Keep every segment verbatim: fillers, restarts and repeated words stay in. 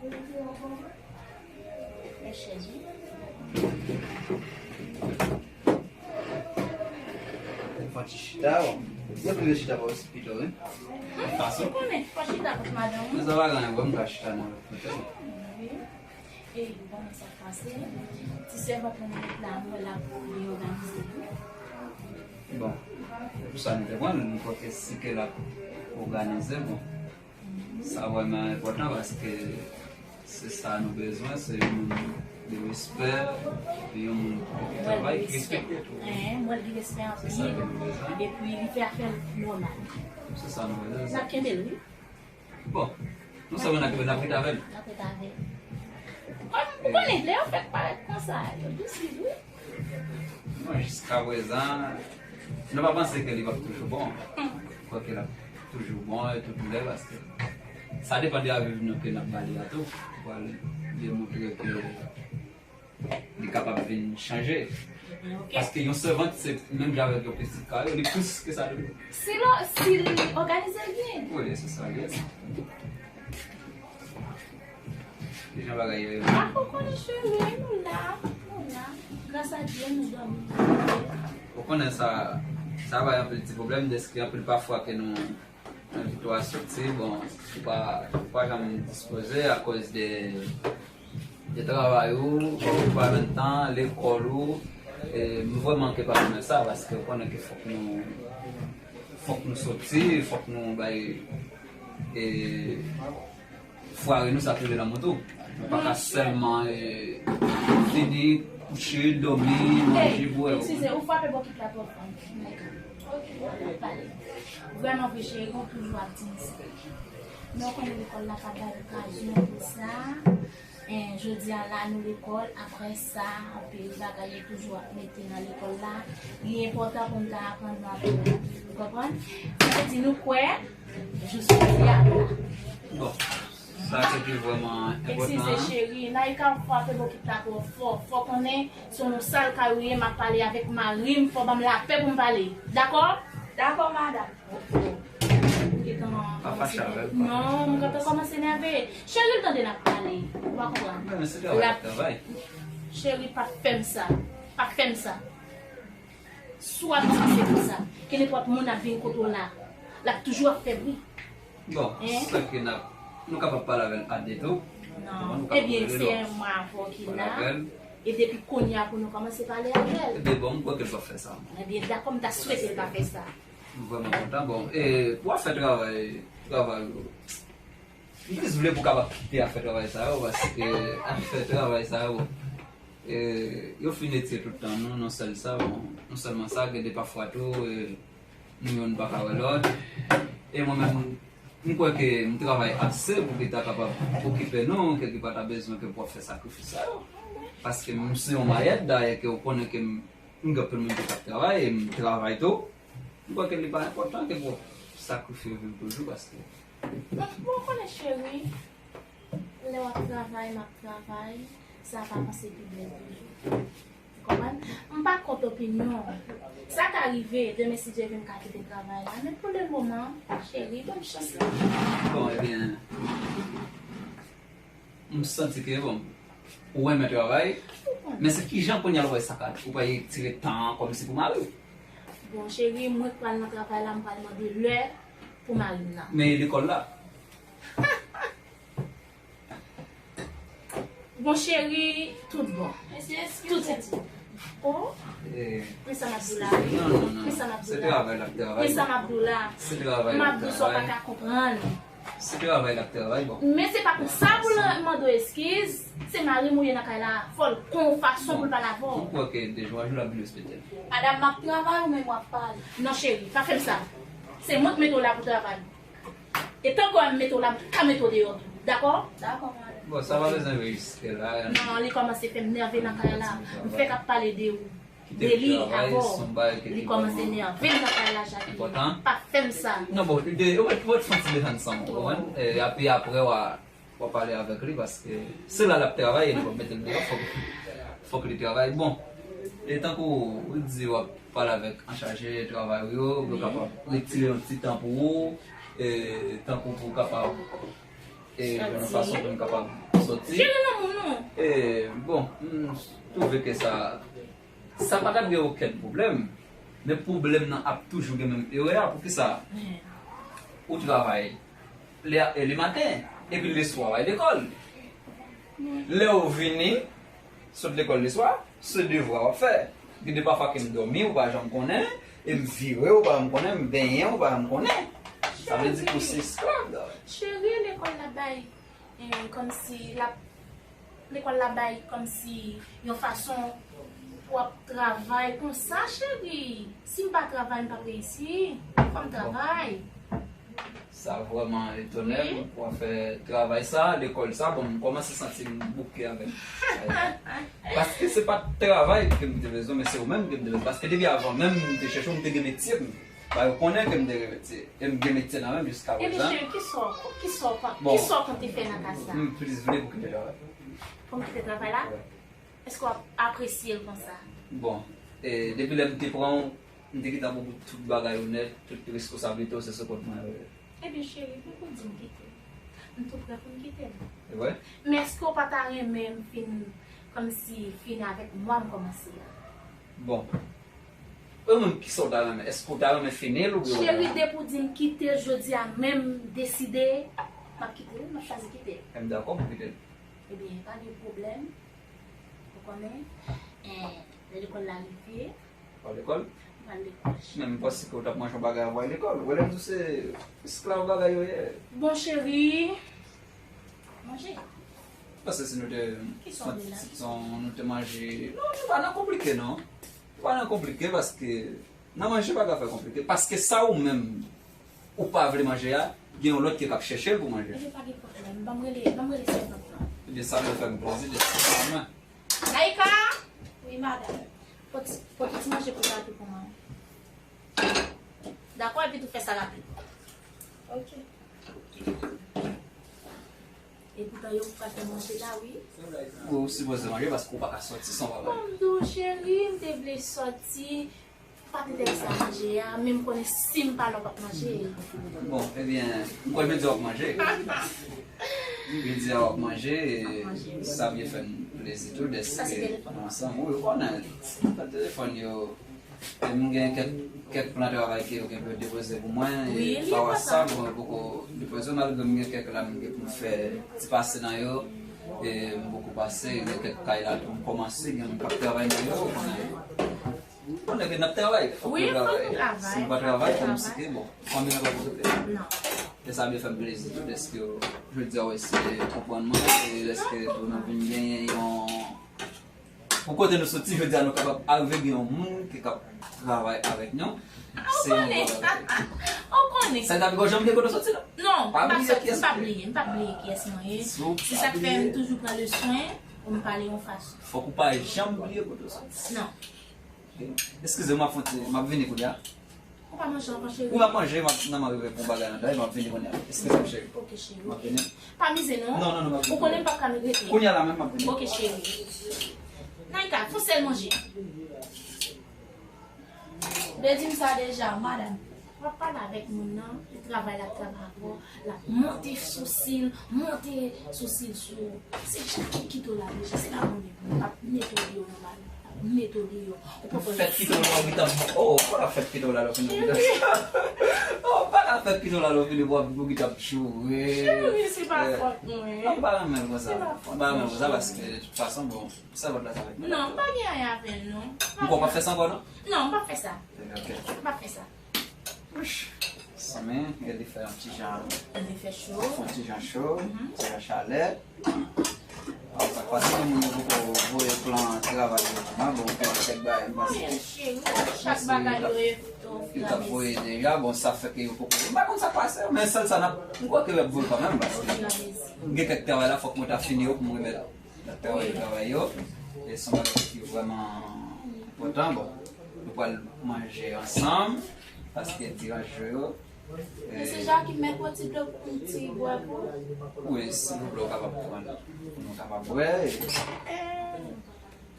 Lè chèz, wi. Fò ti chita, bon. Yo tou chita pa osi pito, wi. Fason. Ou konnen, fò chita kot madanm ou. Men sa pa gen anyen, bon, m ka chita nan lòt kote. Wi. E, bon, sa k pase. Ti sèvant lan met la, mwen la pou li òganize tou. Bon, pou sa nou te pran, nou kwè ke si ke l ap òganize, bon. Sa vrèman enpòtan paske se sa nou bezwen, se yon moun de respè, yon moun ki travay, ki respekte tou. Mwen li respè anpil, epi li fè afè l nòmal. Se sa nou bezwen. N ap kenbe l, wi. Bon, nou sèlman n ap kenbe l, n ap rete avè l. N ap rete avè l. Kòm ou konnen, lè yo fèk parèt konsa, yo difisil, wi. Bon, jiskaprezan, nou pa panse ke li p ap toujou bon. Kwèke l ap toujou bon e tout lè, paske sa depann de aviv nou ke n ap ba li a tou. Pou al demontre ke li kapab vin chanje. Paske yon sèvant se menm jan avèk yon pitit kay, li plis ke sa tou. Si l, si l òganize l byen. Wi, se sa l ye. Kijan bagay yo ye? A, ou konnen cheri, nou la, nou la. Gras a Dye, nou dòmi. Ou konnen sa, sa bay anpil ti pwoblèm, dèske anpil pafwa ke nou envite w a soti, bon, ou pa, ou pa janm dispoze akoz de, de travay ou, ou pa jwenn tan, lekòl ou, e m vrèman ke pa renmen sa, paske ou konnen ke fòk nou, fòk nou soti, fòk nou bay, e, fwari nou sa ki rive nan moutou. Nou pa ka sèlman, e, vini, kouche, dòmi, manje, bwè. Eskize, ou frape bokit la twò fò. Pale. Vrèman vre, cheri, ou toujou ap di m sa. Men ou konnen lekòl la pa bay okazyon pou sa. En, jodi a la, nou lekòl, apre sa, anpil bagay yo toujou ap mete nan lekòl la. Li enpòtan pou n ta aprann nou aprann. Ou konprann? Sa vle di nou kwè, jous jodi a la. Bon, sa se ki vrèman enpòtan. Eskize, cheri, Naïka ap frape bokit la twò fò. Fò konnen, se yon sal kay ou ye, m ap pale avèk mari m, fò ban m lapè pou m pale. Dakò? Dakò, madanm. Pa fache avè l, pa. Non, m gentan kòmanse nève. Cheri, l tande n ap pale. Ou pa konprann. Men, men se travay, l ap travay. Cheri, pa fè m sa. Pa fè m sa. Si w ap di m se pou sa, kenenpòt moun ap vin kote w la, l ap toujou ap fè bri. Bon, sa ke n ap, nou kapab pale avè l a de tou. Non. Ebyen, se mwen avè w ki la. E depi kounye a pou nou kòmanse pale avè l. Ebyen, bon, m kwè ke l p ap fè sa. Ebyen, dakò, m ta swete l pa fè sa. M vrèman kontan. Bon, e pou afè travay, travay ou, m plis vle pou w kapab kite afè travay sa yo, paske afè travay sa yo, e, yo fin etire tout tan nou, non sèl sa, bon, non sèlman sa, gen de pafwa tou, e, nou youn pa ka wè lòt. E mwen menm, m kwè ke m travay ase pou ke ta kapab okipe nou, kèlkepwa ta bezwen ke pou w ap fè sakrifis sa yo. Paske m se yon mayèt, dayè ke w konnen ke m M gen anpil moun ki t ap travay, e m travay tou. M kwè ke li pa enpòtan ke pou w sakrifye vi w toujou, paske. Bon, bon, ou konnen, cheri, lè w ap travay, m ap travay, sa pa panse pi bèl toujou. Ou konprann? M pa kont opinyon w. Sa ka rive, demen, si Dye vle, m ka kite travay la. Men pou le moman, cheri, ban m chans la. Bon, ebyen, M santi ke, bon, ou renmen travay, men se kijan kounye a l wè sa ka, ou pral retire tan an kòmsi pou mari w? Bon, cheri, mwen k pral nan travay la, m pral mande lè pou mari m nan. Men e lekòl la? Bon, cheri, tout bon. Tout bon. Oh. Men sa m ap di w la. Non, non, non. Men sa m ap di w la. Se travay l ap travay. Men sa m ap di w la. Se travay l ap travay. M ap di w sa w pa ka konprann. Se travay l ap travay, bon. Men se pa pou sa pou l mande w eskiz. Se mari m ou ye nan kay la. Fò l kon yon fason pou l pale avè w. M kwè ke de jou an jou l ap vin respekte l. Madanm, m ap travay ou menm w ap pale. Non, cheri, pa fè m sa. Se mwen k mete w la pou travay. E tankou m mete w la, m ka mete w deyò tou. Dakò? Dakò, madanm. Bon, sa pa bezwen rive jiske la. Non, li kòmanse fè m nève nan kay la. M fèk ap pale de ou. De li avè w. Li kòmanse nève m nan kay la, Jacqueline. Pa fè m sa. Non, bon, de, ou mèt, ou mèt fè yon ti desann san w, ou konprann? E, epi apre, w a, w a pale avèk li, paske se la l ap travay, e nou p ap mete l deyò, fòk, fòk li travay. Bon, e tankou ou di w ap pale avèk anchaje travay ou yo, pou yo kapab retire yon ti tan pou ou, e tankou pou w kapab, e jwenn yon fason pou nou kapab Jere lanmou nou. E, bon, m twouve ke sa, sa pa t ap gen okenn pwoblèm. Men pwoblèm nan ap toujou gen menm erè a. Poukisa? Ou travay le, e, le maten, epi leswa w al lekòl. Lè w vini, sot lekòl leswa, se devwa w ap fè. Gen de pafwa ke m dòmi, ou pa janm konnen, e m vire, ou pa janm konnen, m benyen, ou pa janm konnen. Sa vle di ke w se esklav, dayè. Cheri, lekòl la bay, e, kòmsi l ap, lekòl la bay kòmsi yon fason pou w ap travay konsa, cheri. Si m pa travay, m p ap reyisi. Fò m travay. Sa vrèman etone m pou afè travay sa, lekòl sa. Bon, m kòmanse santi m bouke avèk bagay la. Paske se pa t travay ke m te bezwen, men se ou menm ke m te bezwen. Paske depi avan menm m te chèche w, m te gen metye m. Ba yo konnen ke m te gen metye. E m gen metye nan men m jiska prezan. Ebyen, cheri, kisa w, kisa w pa, kisa w konte fè nan kaz la? M plis vle pou kite travay. Pou m kite travay la? Wi. Èske w ap apresye l konsa? Bon, e, depi lè m te pran w, m te gentan pran pou tout bagay ou nèt, tout reskonsablite w se sou kont mwen yo ye. Ebyen, cheri, poukisa w di m kite? M tou prè pou m kite l. E vre? Men èske w pa ta renmen m fin, kòmsi, fini avèk mwa m kòmanse a? Bon. Ou menm, kisa w ta renmen? Èske w ta renmen fini l oubyen w ta... Cheri, depi w di m kite l jodi a menm, m deside, m ap kite l, m ap chwazi kite l. M dakò pou kite l. Ebyen, pa gen pwoblèm. Ou konnen, eh, lè lekòl la rive. Ou al lekòl? M al lekòl. Men m panse ke w t ap manje yon bagay avan w al lekòl. Ou wè lè m di w se esklav bagay yo ye. Bon, cheri, manje. Paske si nou te, kisa w vle la? Si nou te manje, non, nou pa nan konplike, non. Nou pa nan konplike paske nan manje pa ka fè konplike. Paske sa ou menm ou pa vle manje a, gen yon lòt ki k ap chèche l pou manje. Ebyen, pa gen pwoblèm. Ban m rele, ban m rele sèvant lan. Ebyen, sa vle fè m plezi, deske se pa mwen. Naïka! Wi, madanm. Pote, pote ti manje pou Gaby pou mwen. Dakò, epi tou fè sa rapid. Ok. Epoutan, yo pral fè manje la, wi. Ou sipoze manje paske ou pa ka soti san w pa manje. Bon, m di w, cheri, m te vle soti. Pa t enterese a manje a, men m konnen si m pa la w p ap manje. Bon, ebyen, m kwè jodi a w ap manje. Jodi a w ap manje, e sa byen fè m plezi tou dèske nou ansanm. Wi, ou konnen, nan telefòn yo, e m gen kèk, kèk plan travay ke yo gen pou yo depoze pou mwen, e pa WhatsApp, bon, yo poko depoze, malgre m gen kèk la m gen pou m fè ti pase nan yo, e m poko pase, gen kèk kay la tou m kòmanse, gen moun k ap travay nan yo, ou konnen. Konnen ke n ap travay, fòk nou travay. Si nou pa travay, kòmsi ke, bon, fanmi an pa pou site. Non. E sa byen fè m plezi tou, dèske jodi a w eseye konprann mwen, e dèske tou nou vin genyen yon, pou kote nou soti, jodi a nou kapab arive gen yon moun ki k ap travay avèk nou. Se yon bon bagay. Ou konnen. Sa ta pi janm gen kote w soti, non? Non, m pa bliye kiyès mwen ye. M pa bliye kiyès mwen ye. Se sa k fè m toujou pran le swen pou m pale yon fason. Fòk ou pa janm bliye kote w soti. Non. Eskize m, m ap fè yon ti, m ap vini kounye a. Ou pa manje ankò, cheri? Wi, m ap manje, m ap, nan m ap rive pou bagay nan dèyè, m ap vini kounye a. Eskize m, cheri. Ok, cheri. M ap vini. Pa mize, non. Non, non, non, m ap vini. Ou konnen m p ap ka rete. Kounye a la menm, m ap vini. Ok, cheri. Naïka, fè yon sèl manje. Ou te di m sa deja, madanm. W ap pale avèk moun nan, e travay l ap travay avè w, l ap monte sou sil, monte sou sil sou ou. Se jan ki kite w la deja, se pa mwen menm. L ap mete w deyò nan bal, l ap mete w deyò. Ou poko... Fèt kite w la, ou gentan, oh, pa la fèt kite w la, lè w fin ou gentan. Oh, pa la fèt kite w la, lè w fin ou gentan joure. Cheri, se pa fòt mwen. Non, m pa renmen l konsa. Se pa fòt mwen, cheri. M pa renmen l konsa paske, de tout fason, bon, sèvant la, sa va... Non, m pa gen anyen avè l, non. M kwè w p ap fè sa ankò, non? Non, m p ap fè sa. Ok. M p ap fè sa. Wouch. Sanmen, e li fè yon ti jan. Li fè cho. Fè yon ti jan cho, mhm, ti jan chalè. Bon, sa k pase, gen moun yo poko voye plan travay yo pou mwen. Bon, gen kèk bagay m panse ke yo t ap voye deja. Bon, sa fè ke yo poko, m pa konn sa k pase, men sèl sa n ap, m kwè ke yo ap voye kanmenm, paske gen kèk travay la, fòk mwen ta fini yo pou m remèt. N ap travay travay yo. E se yon bagay ki vrèman enpòtan. Bon, nou pral manje ansanm, paske dimanch yo. Men se Jackie, mèt yon ti dlo, yon ti bwè pou ou? Wi, silvouplè, ou kapab pran pou nou kapab bwè. Eh,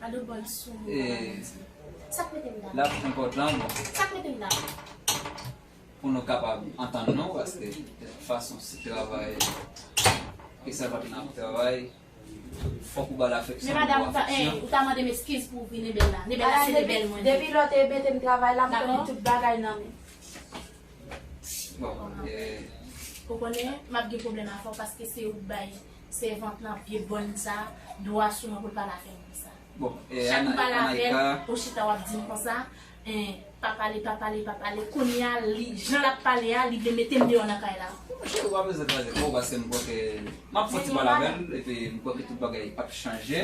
gade bòl sou mwen. Sa k mete m la? L ap enpòtan, bon. Sa k mete m la? Pou nou kapab antann nou, paske de tout fason, se travay, e sèvant lan ap travay, Fòk ou ba l afeksyon, men madanm, ou ta, eh, ou ta mande m eskiz pou ou vin, Nebèl la. Nebèl la se Nebèl mwen. Depi lè w te mete m travay la, m konnen tout bagay nan men. Bon, eh. Ou konnen, m ap gen pwoblèm avè w paske se ou k bay sèvant lan vye bòn sa, dwa sou mwen pou l pale avè m konsa. Bon, eh, chak m pale avè l, ou chita w ap di m konsa, eh, pa pale, pa pale, pa pale. Kounye a, li, jan l ap pale a, li vle mete m deyò nan kay la. Monchè, ou pa bezwen kraze kò w paske m kwè ke m ap fè yon ti pale avè l, epi m kwè ke tout bagay ap chanje.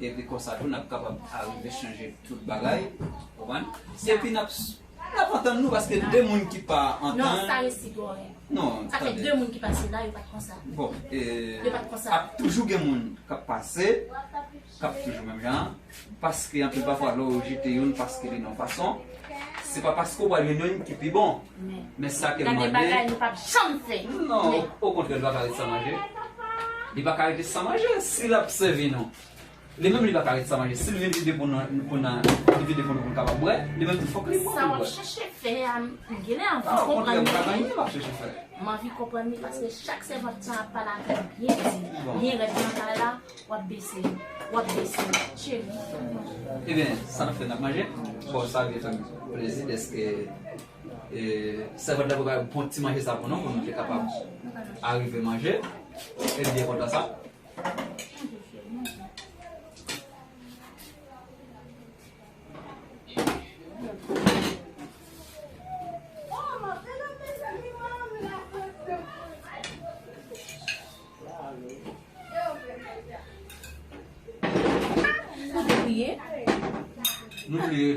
Epi konsa tou, n ap kapab arive chanje tout bagay, ou konprann? Epi n ap, n ap antann nou, paske de moun ki pa antann. Non, sa resi twò rèd. Non, sa fè tande. De moun ki pase la, yo pa t konsa. Bon, e, yo pa t konsa. Ap toujou gen moun k ap pase, k ap toujou menm jan an, paske anpil pafwa, lè w rejte youn paske li nan yon fason, se pa paske w pral jwenn youn ki pi bon. Men sa ke m mande. Gade bagay nou p ap janm fè. Non, okontrè, li pa ka ret san manje. Li pa ka rete san manje si l ap sèvi nou. Li menm li pa ka ret san manje. Si l vin vide pou nou, pou n, li vide pou nou, pou n kapab bwè, li menm tou fòk li bwè. Sa w ap chèche fè a, m genlè anvi konprann. Ah, okontrè, m pa gen anyen m ap chèche fè. M anvi konprann li paske chak sèvant sa ap pale avè m byen di, byen rèd nan kay la, w ap bese, w ap bese. Cheri. Ebyen, sa n ap fè, n ap manje. Bon, sa vin fè m plezi dèske, e, sèvant la prepare bon ti manje sa pou nou, pou nou te kapab arive manje. E m byen kontan sa. Ou te kriye? Nou kriye.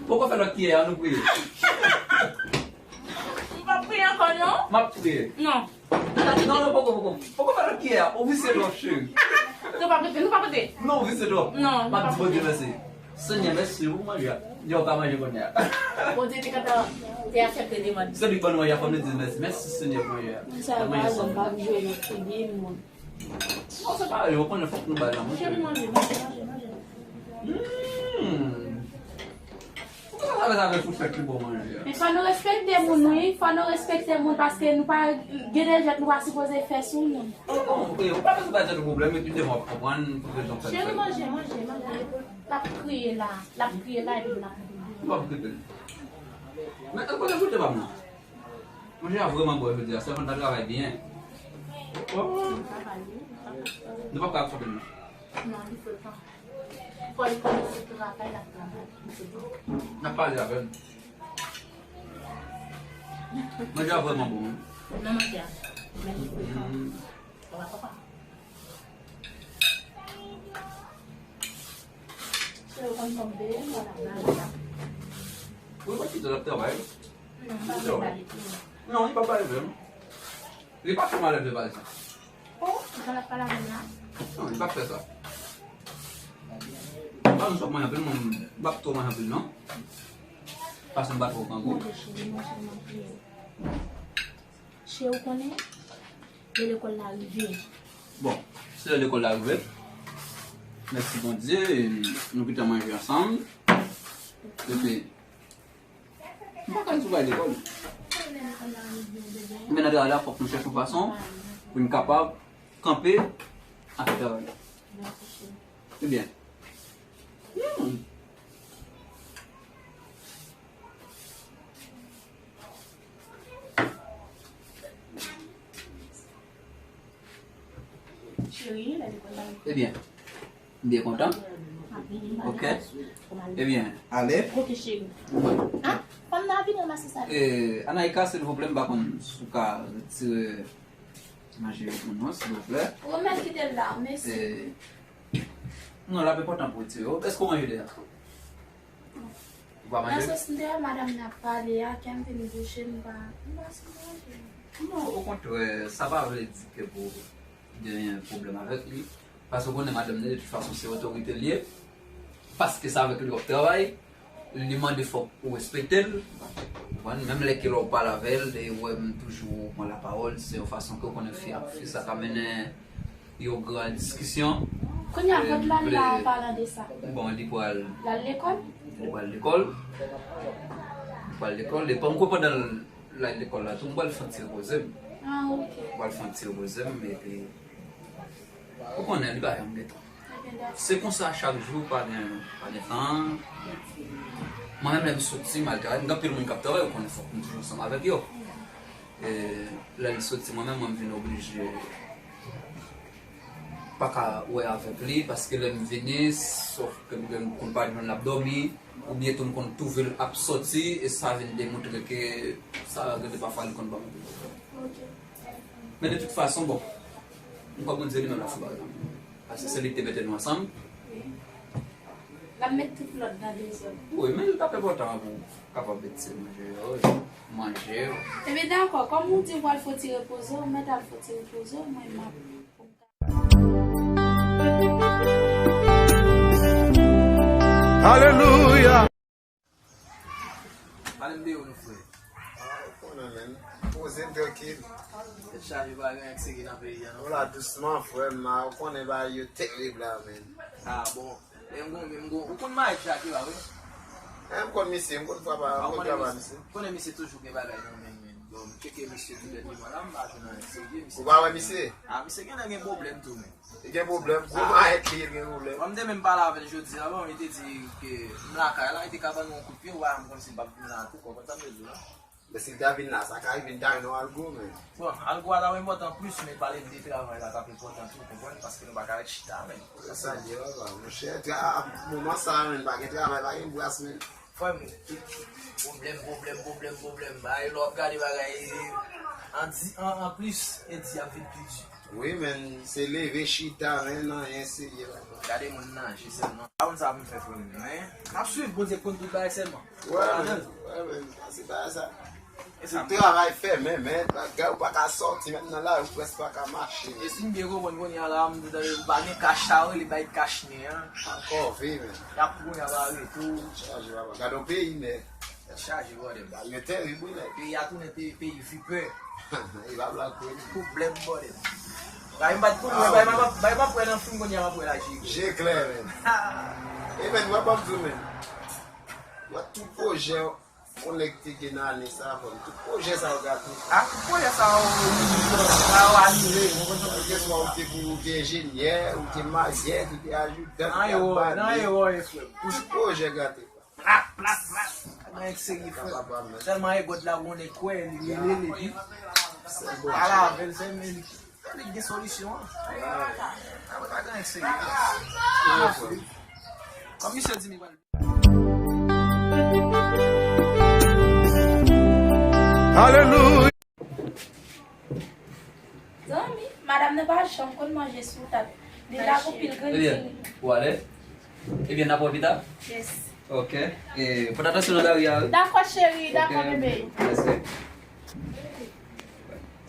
Poko fè lòt kiyè a, nou kriye. M p ap kriye ankò, non. M ap kriye. Non. Non, non, poko, poko. Poko fè lòt kiyè a. Ou visye twòp, cheri. Nou p ap rete, nou p ap rete. Non, ou visye twòp. Non, nou p ap rete. M ap di Bondye mèsi. Senyè, mèsi pou manje a. Yo, w ka manje kounye a. Bondye te gentan te aksepte demann. Se li k ban nou manje a, fò nou di mèsi. Mèsi, Senyè, pou manje a. Sa va, m p ap jwe nan figi moun. Non, se pa yo, konnen fòk nou bay lanmou. Cheri, manje, manje, manje, manje. Hmm. Poukisa sa vle sa vle fout fè pi bon manje a? Men fò nou respekte moun, wi. Fò nou respekte moun, paske nou pa gen de jèt nou pa sipoze fè sou moun. Non, non, e, ou pa bezwen bay tèt ou pwoblèm, epi demen w ap konprann pou rezon fè l fè. Cheri, manje, manje, manje. L ap kriye la. L ap kriye la, epi l ap kriye. Ou p ap kriye. Men, kote goute pa m nan? Manje a vrèman bon jodi a, sèvant la travay byen. Oh. Nou p ap ka fè pwoblèm nan. Non, li fè l pa. Fò li kòmanse travay, l ap travay. Li fè l pa. N ap pale avè l. Manje a vrèman bon, wi. Non, manje a. Men li fè l pa. Mm. Papa, papa. Se yo konn tonbe, mwen ap gade la. Wi, mwen kite l ap travay. Non, pa vle pale tou. Non, li pa pale menm. Li pa fè malèv de pale sa. Oh, jan l ap pale avè m la. Non, li pa fè sa. Pa m sòt manje anpil, mwen, m pa twò manje anpil, non. Paske m pa twò grangou. Manje, cheri, manje, manje. Cheri, ou konnen, lè lekòl la rive. Bon, se lè lekòl la rive. Mèsi Bondye, nou gentan manje ansanm. Epi, m pa ka di w pa lekòl. Men nan travay la, fòk nou chèche yon fason pou n kapab kanpe ak travay la. Ebyen. Hmm. Cheri, lè lekòl la. Ebyen, m byen kontan. Ok. Ebyen, ale. Ok, cheri. Ah, fanm nan ap vin ranmase sa. Eh, Anaïka, silvouplè, m pa konn si w ka retire manje yo pou nou, silvouplè. Ou menm kite l la, mèsi. Eh, non, l ap enpòtan pou w retire yo. Èske w manje deja? Ou pa manje? Nan sans m te wè madanm nan ap pale a, kè m vin bouche, m pa, m pa sot manje. Non, okontrè, sa pa vle di ke pou genyen pwoblèm avèk li. Paske w konnen madanm nan, de tout fason, se otorite l ye. Paske se avèk li w ap travay. Li mande fòk ou respekte l. Ou konprann? Menm lè ke lè w pale avè l, e ou wè m toujou pran lapawòl, se yon fason ke w konnen fi ak fi sa ka mennen yon gran diskisyon. Kounye a, vant la, li la, an palan de sa. Bon, li pral. L al lekòl? Li pral lekòl. Li pral lekòl. E pandan, pandan l al lekòl la, tou, m pral fè yon ti repoze m. Ah, ok. Mwen pral fè yon ti repoze m, epi ou konnen, li pa janm gen tan. Ebyen, dakò. Se konsa chak jou, pa gen, pa gen tan. Mwen menm, lè m soti, m al travay, m gen anpil moun k ap travay, ou konnen, fòk m toujou ansanm avèk yo. E lè l soti, mwen menm, mwen m vin oblije pa ka wè avèk li, paske lè m vini, sòf ke m gen konn pa jwenn l ap dòmi, oubyen tou m konn twouve l ap sòti, e sa vin demontre ke sa gen de pafwa li konn ban m anpil pwoblèm. Ok. Men de tout fason, bon, m kwè Bondye li menm l ap fè bagay la. Paske se li ki te mete nou ansanm. Wi. L ap met tout lòd nan dezòd. Wi, men li t ap enpòtan pou kapab met ti manje yo, manje yo. Ebyen, dakò, kòm ou di w pral fè w ti repoze w, mèt al fè w ti repoze w, mwen m ap pou m ka. Alelouya! Pale m de ou non, frè. Ah, ou konnen, men. Poze m trankil. Tèt chaje, pa gen anyen k serye nan peyi a, non. Ou la dousman, frè m, ah, ou konnen bagay yo terib la, men. Ah, bon. E m gon, m gon, ou konn Maek Jacques la, wi? Eh, m konn misye, m konn travay, ah, m konn travay misye. Ou konnen misye toujou gen bagay nan men l, men. Bon, m tcheke misye tou dènyèman la, m pa jwenn anyen k serye, misye. Ou pa wè misye? Ah, misye genlè gen pwoblèm tou, men. Li gen pwoblèm, gwo mayèt li, li gen pwoblèm. Bon, m te menm pale avè l jodi a, bon, li te di ke m lakay la, li te ka ban nou yon kout pye, ou pa janm konn si l p ap vin la tou, konprann sa m vle di w la? Men si l ta vin la, sa ka rive, n ta jwenn yon algo, men. Bon, algo a t ap enpòtan plis, men pale de travay la t ap enpòtan tou, konprann, paske nou pa ka ret chita, men. Sa l ye, papa, monchè, tra-, moman sa a, men, pa gen travay, pa gen bras, men. Frè m, pwoblèm, pwoblèm, pwoblèm, pwoblèm. Bagay, lè w ap gade bagay, e, an di, an, an plis, e di ap vin pi di. Wi, men, se leve, chita, men, anyen serye la. Gade moun nan, je sèlman. Pa konn sa pou m fè, frè m, men n ap swiv, Bondye konn tout bagay sèlman. Wè, men, wè, men, se pa sa. Ou travay fè, men, men, bagay ou pa ka sòti, menm nan lari, ou prèske pa ka mache, men. E si m byen konprann kounye a la, m di tande ou pa gen kach sa yo rele bay kach nen an. Ankò vre, men. Y ap kounye a pa rete tou. Chaje, papa. Gade yon peyi, men. Tèt chaje, brother. Bagay yo terib, wi, nèg. Peyi a tounen peyi, peyi vipè. E pa blag, wi. Pwoblèm, brother. Bagay m pa t konn wè, bagay m ap, bagay m ap wè nan fim kounye a, m ap wè la je klè. Je klè, men. E, men, wè, ban m di w, men. Wè, tout pwojè yon nèg te gen nan ane sa a, frè m. Tout pwojè sa yo gate. A, tout pwojè sa yo, sa yo anile. Ou te, swa ou te pou, ou te enjenyè, ou te mayèt, ou te ajoudan, ou te abane. Nan erè, frè m. Tout pwojè gate, frè m. Plat, plat, plat. Nan èk serye, frè m. Sèlman e God la konnen kwè, li rele, li pale avè l, sèlman li, li gen solisyon an. Nan pa gen èk serye. Kòm misye di m li pral Alelouya. Zanmi, madanm nan pa janm konn manje sou tab. Li la pou pil grenn. Ebyen, ou ale? Ebyen, n ap wè pita? Yes. Ok. E, fòt atansyon nan lari a, wi. Dakò, cheri, dakò, bebe. Mèsi.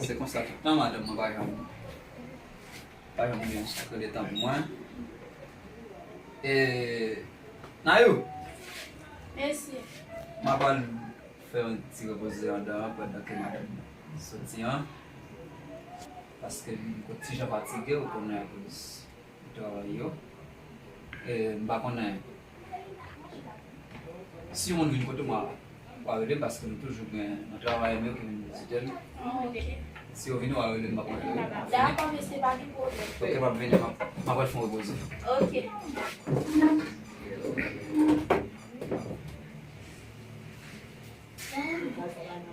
Se konsa tout tan, madanm mwen pa janm, pa janm gen yon sakre de tan pou mwen. E, Nayou. Mèsi. M ap al fè yon ti repoze anndan an pandan ke madanm soti an. Paske m ko-, ti jan fatige, ou konnen, akoz travay yo. E, m pa konnen. Si yon moun vin kote mwen, w a rele m paske nou toujou gen nan travay nou yo ki vin vizite n. Ah, ok. Si yo vini, w a rele m, m ap rele w. Dakò, mesye, pa gen pwoblèm. Ok, m ap vini, m ap, m ap al fè yon repoze. Ok.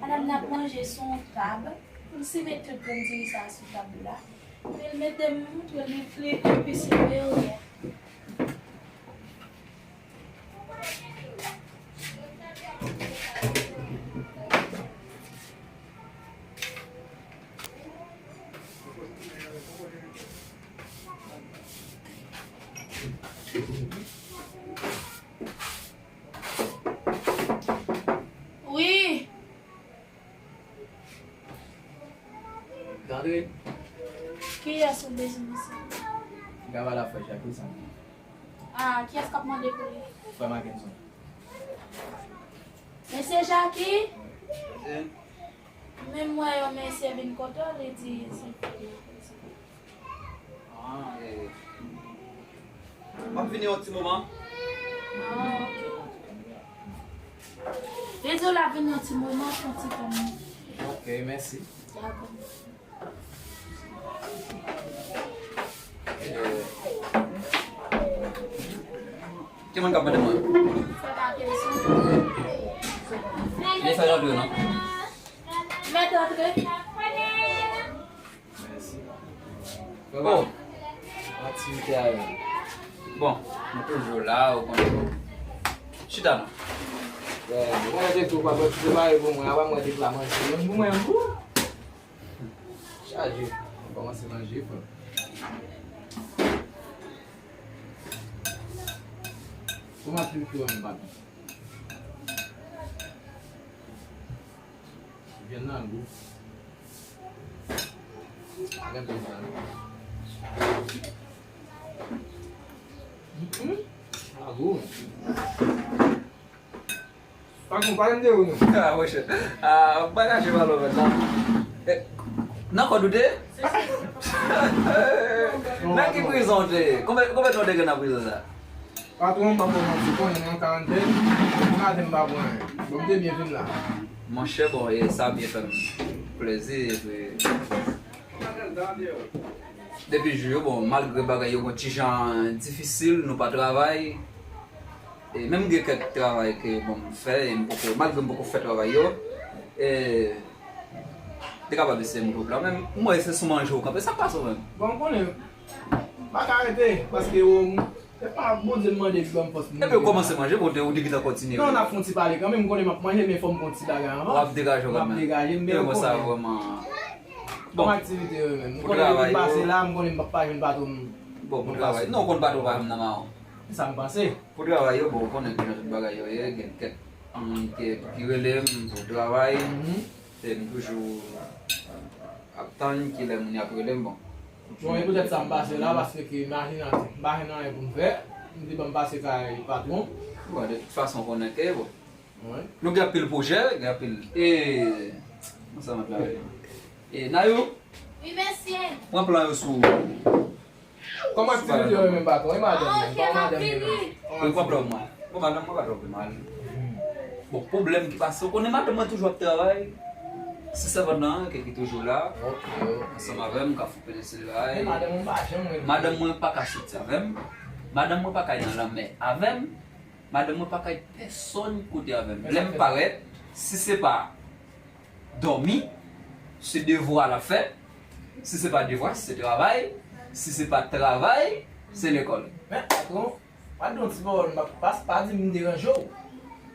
Madanm nan ap manje sou yon tab. Pou l simen tout grenn diri sa a sou tab la. Epi l mete m montre li, li, li pi simen yo. Wi. Gade. Kiyès ou bezwen, mesye? M ka pale ak frè Jacques, wi, sa. Ah, kiyès k ap mande pou li? Frè Mackenson. Mesye Jacques? Wi. Menm mwen yon mesye vin kote w, li di se pou li. Ah, eh. M ap vini yon ti moman. Ah, ok. Li di w l ap vini yon ti moman, yon ti tan. Ok, mèsi. Dakò. Ki moun k ap mande mwen? Mesaj antre non. Mèt antre. Mèsi. Oh. Aktivite a yo. Bon, nou toujou la, ou konnen. Chita non. Mwen te tou pa prepare pou mwen, apa mwen te pla manje menm pou mwen menm. Chaje. Mwen kòmanse manje frè. Kòman ti tou menm papi? Vyann nan gou. Gade sa. Mm-mm. A gou. Pa konn, pa janm de ou non. Ah, monchè. Ah, bagay je valò mèt la. Eh, nan kòd ou te? Nan ki prizon ou te? Konbyen, konbyen tan ou te gen nan prizon sa? Patwon, m pa fè w manti, konnen nan karantèn, m rate m pa pran anyen. Bon, m te byen vin la. Monchè, bon, e sa byen fè m plezi, epi depi jou yo, bon, malgre bagay yo gon ti jan difisil, nou pa travay. E menm gen kèk travay ke, bon, m fè, e m poko, malgre m poko fè travay yo, e te kapab eseye m twoup la, men m wè se sou manje ou kanpe, sa k pase w menm? Bon, m konnen, m pa ka rete, paske, o, se pa Bondye m mande pou ban m fòs pou m rive la. Epi ou kòmanse manje, bon, ou te, ou te gentan kontinye. Non, n ap fè yon ti pale kanmenm, m konnen m ap manje, men fò m fè yon ti bagay anvan. W ap degaje w kanmenm. M ap degaje m, men ou konnen. Bon, kòm aktivite yo menm? M konnen depi m pase la, m konnen m p ap pa jwenn patwon m. Bon, pou travay. Non, ou konn patwon pa janm nan mawon. Se sa m panse. Pou travay yo, bon, ou konnen kijan tout bagay yo ye, gen kèk moun ki, ki rele m pou travay. Mhm. E m toujou ap tann kilè moun y ap rele m, bon. Bon, e poutèt sa m pase la, paske ke imajine, m pa jwenn anyen pou m fè, m di ban m pase kay patwon. Bon, de tout fason, ou konnen ke, bon. Wi. Nou gen anpil pwojè, gen anpil. E, kòman sa mwen travay? E, Nayou? Wi, mesye. Pran plan yo sou. Kòman aktivite yo menm, patwon? E madanm nan? Kòman madanm yo menm? Wi, pwoblèm mwen. Bon, madanm mwen pa twò pi mal. Bon, pwoblèm ki pase, ou konnen madanm mwen toujou ap travay. Se sèvant nan ke ki toujou la. Ok. Ansanm avè m, k ap fè penisil la. Men madanm mwen pa janm rele. Madanm mwen pa ka soti avè m. Madanm mwen pa ka al nan lanmè avè m. Madanm mwen pa ka al pèsonn kote avè m. Lè m parèt, si se pa dòmi, se devwa l ap fè. Si se pa devwa, se travay. Si se pa travay, se lekòl. Men, patwon, pa di yon ti pawòl, m pa, pa, pa di m deranje w.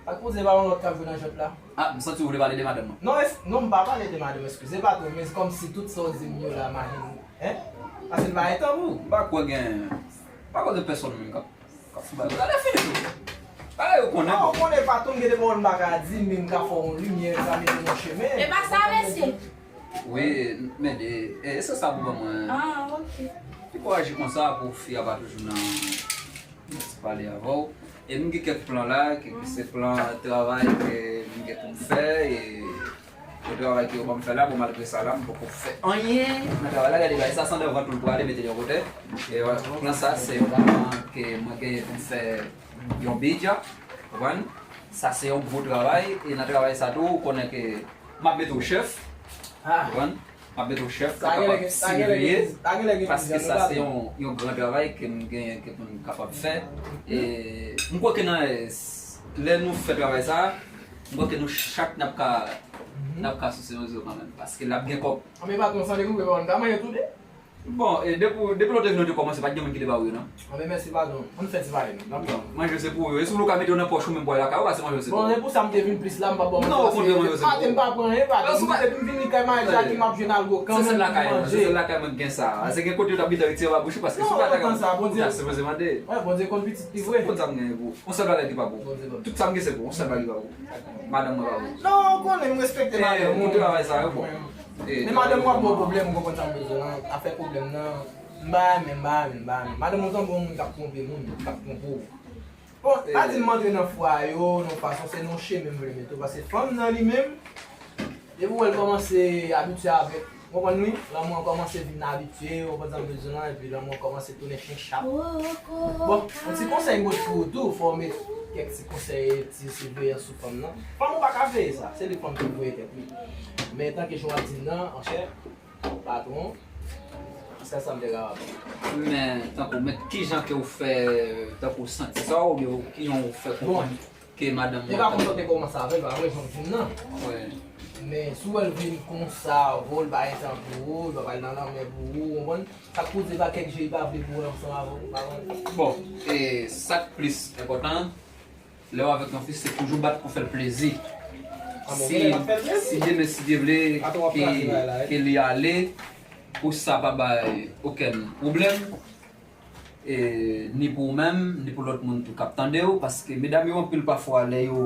Pa t poze pa yon lòt k ap jwe nan jwèt la. Ah, m santi w vle pale de madanm mwen. Non, es-, non, m pa pale de madanm, eskize, patwon, men se kòmsi tout sa w di m yo la, imajine, en? Paske l pa etan pou ou. M pa kwè gen, m pa kwè gen pèsonn menm k ap K ap fè bagay. Gade fini tou. Bagay yo konnen. Ah, ou konnen patwon m gen de pawòl m pa ka di, men m ka fè w yon limyè, m ka mete w nan chemen. E pa sa, mesye. Wi, men de, e, e se sa pou ban mwen. Ah, ok. Pou aji konsa, pou fi a pa toujou nan, nan ti pale avè w. E m gen kèk plan la, ke, ke se plan travay ke m gen pou m fè, e Bon, travay ke yo ban m fè la, bon, malgre sa la, m poko fè anyen nan travay la. Gade, bay sa san devan tou l prale mete l yon kote. E, euh, plan sa, se yon plan ke mwen genyen pou m fè yon bidja, konprann? Sa se yon gwo travay, e nan travay sa tou, ou konnen ke m ap mete w chèf, konprann? M ap mete w chèf, ou kapab siveye, paske sa se yon, yon gran travay ke m genyen, ke pou m kapab fè. E m kwè ke nan, lè nou fè travay sa, m kwè ke nou chak n ap ka, n ap ka souse yon zo kanmenm, paske l ap gen kòb. Anben patwon, san dekoupe, pa konn ka manje tou de? Bon, e depi, depi lòt vin nou te kòmanse, pa t gen moun ki te ba w yo, non? Anben mèsi patwon, ann fè ti pale, non? Manje se pou ou yo. E si w ka mete yo nan pòch ou menm pou al lakay ou, pase manje se pou ou. Bon, se pou sa m te vin plis la, m pa ba w manje. Non, okontrè, manje se pou ou. Maten m pa pran anyen, patwon. Depi m vini kay manje a ki m ap jwenn algo kanmenm pou manje. Se sèl lakay mwen, se sèl lakay mwen ki gen sa. Se gen kote yo t ap gentan retire babouch ou, paske si w pa ta ka manje, ou ta sipoze mande. Wi, Bondye konn pitit li vre. Konn sa m genyen pou ou. Yon sèl bagay ki pa pou ou. Tout sa m gen se pou ou. Yon sèl bagay ki pa pou ou. Madanm mwen pa pou ou. Non, ou konnen m respekte madanm mwen. Pou travay sa yo, bon. Men madanm mwen ap ba w pwoblèm, ou konprann sa m bezwen an. Afè pwoblèm nan, m pa renmen, m pa renmen, m pa renmen. Madanm mwen tankou yon moun k ap twonpe moun, k ap twonpe w. Bon, pa di m antre nan fwa yo, nan fason, se nan chemen m vle mete w, paske fanm nan li menm, depi w wè l kòmanse abitye avèk, w konprann wi, lanmou an kòmanse vin abitye, w konprann sa m bezwen an, epi lanmou an kòmanse tounen chen chat. Bon, yon ti konsèy m pot pou ou tou, fò w met kèk ti konsèy, ti siveyans sou fanm nan. Fanm ou pa ka veye sa, se li fanm ki voye tèt li. Men tanke jan w ap di m nan, monchè, Patwon, jiska sa m te kapab. Men, tankou, men kijan ke w fè, tankou, w santi sa, oubyen w- kijan w fè konprann ke madanm ou an pa konn sa w te kòmanse avè l, pa vre, jan w di m nan. Wi. Men, si w wè l vin konsa, vo l pa gen tan pou ou, l pa pral nan lanmè pou ou, w konprann? Sa k poze pa kèk je, li pa vle pou w ansanm avè w, pa konn. Bon, e sa k plis enpòtan, lè w avèk yon fi, se toujou bat pou fè l plezi. Si, si demen, si Dye vle, ke, ke li ale, pou sa pa bay okenn pwoblèm, e, ni pou ou menm, ni pou lòt moun tou k ap tande w, paske medam yo anpil pafwa lè yo,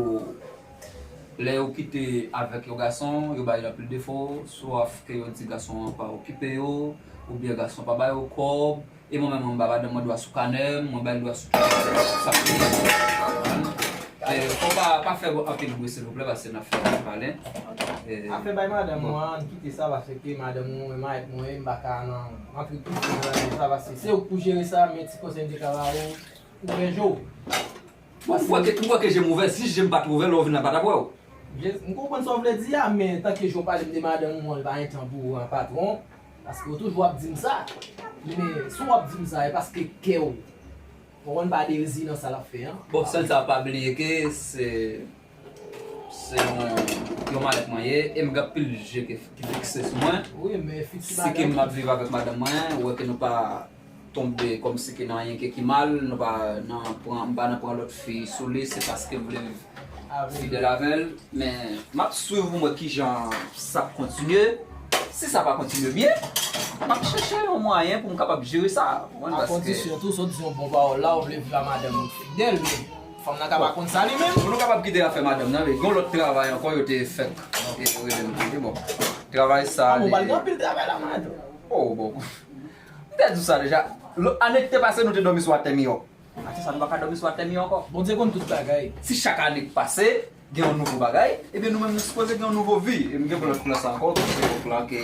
lè yo kite avèk yon gason, yo ba yo anpil defo, swa ke yo di gason an pa okipe yo, oubyen gason pa ba yo kòb, e mwen menm, mwen ba madanm mwen dwa sou kanè m, mwen ba l dwa sou tout sa pou li. E, fò pa, pa fè anpil bri, silvouplè, paske n ap fè anpil pale. E, afè bay madanm ou an, ann kite sa, paske madanm ou, menm avèk mwen, m pa ka nan, antre tout nan sa, paske se ou k pou jere sa, men ti konsèy m te ka ba ou, ouvè je w. Bon, m kwè ke, m kwè ke je m ouvè, si je m pa t ouvè, lè w vin la, m pa t ap wè w. Je, m konprann sa w vle di a, men tanke je w pale m de madanm ou an, li pa gen tan pou ou an, patwon, paske w toujou ap di m sa. Men si w ap di m sa, e paske kè w, w konn pa de rezilans sa l ap fè an. Bon, sèl sa, pa bliye ke se, se yon, yon malèt mwen ye, e m gen anpil je ki, ki fikse sou mwen. Wi, men fi ki si ke m ap viv avèk madanm mwen, ou wè ke nou pa tonbe kòmsi ke nan anyen ke ki mal, nou pa nan pran, m pa nan pran lòt fi sou li, se paske m vle viv fidèl avè l. Men, m ap swiv pou m wè kijan sa ap kontinye. Si sa pa kontinye byen, m ap chèche yon mwayen pou m kapab jere sa. Ou konprann? A kondisyon tou, sa w di yon bon pawòl la, ou vle viv a madanm ou fidèl, men fanm nan ka pa konn sa li menm. Pou nou kapab kite afè madanm nan, men gen yon lòt travay ankò yo te fèk, e, rele m pou li. Bon, travay sa, a, bon, li pral gen anpil travay la, madanm. Oh, bon. M te di w sa deja. Lò, ane ki te pase, nou te dòmi sou atè miyò. Atè sa, nou pa ka dòmi sou atè miyò ankò. Bondye konn tout bagay. Si chak ane k pase, gen yon nouvo bagay, ebyen, nou menm, nou sipoze gen yon nouvo vi. E m gen plan, plan sa ankò, ki se yon plan ke,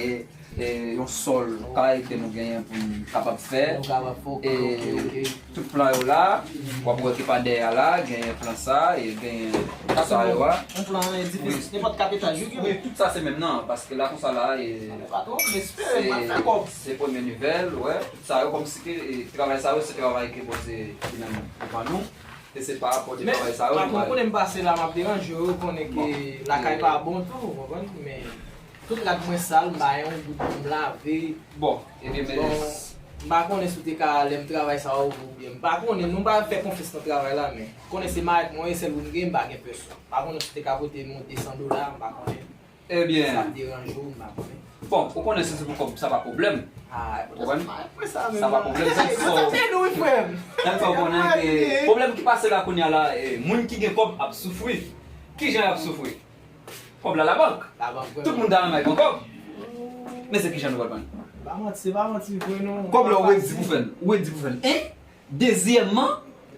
e, yon sòl kay ke nou genyen pou n kapab fè. Nou kapab fè, ok, e, ok, ok. Tout plan yo la, w ap wè ki pa dèyè a la, genyen plan sa, e genyen tout sa yo a. Yon plan edifis, nenpòt kat etaj, wi, wi, tout sa se menm nan, paske la konsa la, e, patwon, m espere m ap fè kòb. Se premye nivèl, wè. Sa yo kòmsi ke, e, travay sa yo, se travay ke Bondye li menm li ban nou. E se pa rapò de travay sa yo nou pral. Men, patwon, konnen m pase la, m ap deranje w, ou konnen ke lakay pa bon tou, ou konprann? Men tout rad mwen sal, m ba yon goud pou m lave. Bon, ebyen, men. Bon, m pa konnen si w te ka lè m travay sa yo, oubyen m pa konnen, nou pa fè konfyans nan travay la, men konnen se malèt mwen, e sèl ou m gen, m pa gen pèsòn. M pa konnen si w te ka pote m yon de san dola, m pa konnen. Ebyen. Sa ap deranje w, m pa konnen. Bon, ou konnen si se pou kòb, sa pa pwoblèm. Ah, ou konprann? Sa pa pwoblèm, sa fè nou, wi, frè m. Sa fè w konnen ke pwoblèm ki pase la kounye a la, e, moun ki gen kòb ap soufri. Kijan y ap soufri? Kòb la, labank. Labank, wi. Tout moun ta renmen pran kòb. Men se kijan nou pral pran l? Pa manti, se pa manti vre, non. Kòb la, ou redi pou fè l. Ou redi pou fè l. Hein? Dezyèmman,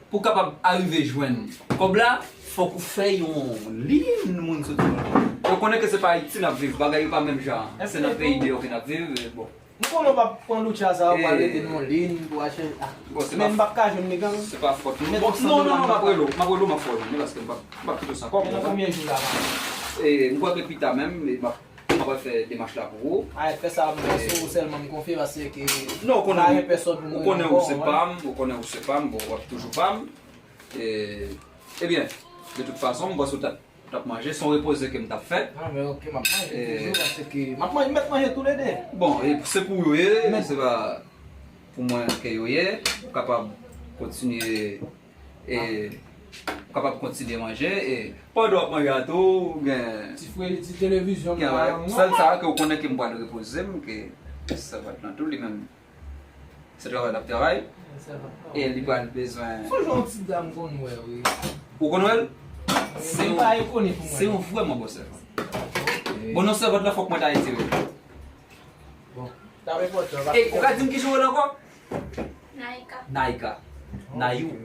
pou w kapab arive jwenn kòb la, fòk ou fè yon liy moun soti. Ou konnen ke se pa Ayiti n ap viv, bagay yo pa menm jan. Se nan peyi deyò ke n ap viv, bon. M konnen w p ap pran loutcha sa yo pou al rete nan yon liy pou achte. Bon, se pa, men m p ap ka jwenn li kanmenm. Se pa fòt nou. Bon, non, non, non, m ap rele w, m ap rele w, m ap fè w jwenn li, paske m p ap, m p ap kite w san kòb. Men nan konbyen jou la, pa? E, m kwè ke pita menm, e, m ap M ap fè demach la pou ou. Ay, fè sa, mwen, se ou sèlman m konfye, paske non, ou konnen, pa gen pèsòn pou mwen ankò, ou konnen ou se pa m, ou konnen ou se pa m, bon, w ap toujou pa m. E, ebyen, de tout fason, m panse w t ap, t ap manje, se yon repoze ke m t ap fè. Ah, men ok, m ap manje toujou, paske m ap manje, m mèt manje toulede. Bon, e se pou ou yo ye, se pa pou mwen ke yo ye, ou kapab kontinye e, ou kapab kontinye manje, e, pandan w ap manje a tou, ou gen ti fwe, ti televizyon, gen bagay, sèl sa ke ou konnen ke m pral repoze m, ke sèvant lan tou, li menm, se travay l ap travay, e li pral bezwen. Sonje yon ti dam konn wè, wi. Ou konn wè l? Se yon, se yon vrèman bon sèvant. Bon, non, sèvant lan fòk mwen ta retire l. Bon, t ap enpòtan. E, ou ka di m kijan w rele ankò? Naika. Naika. Nayou.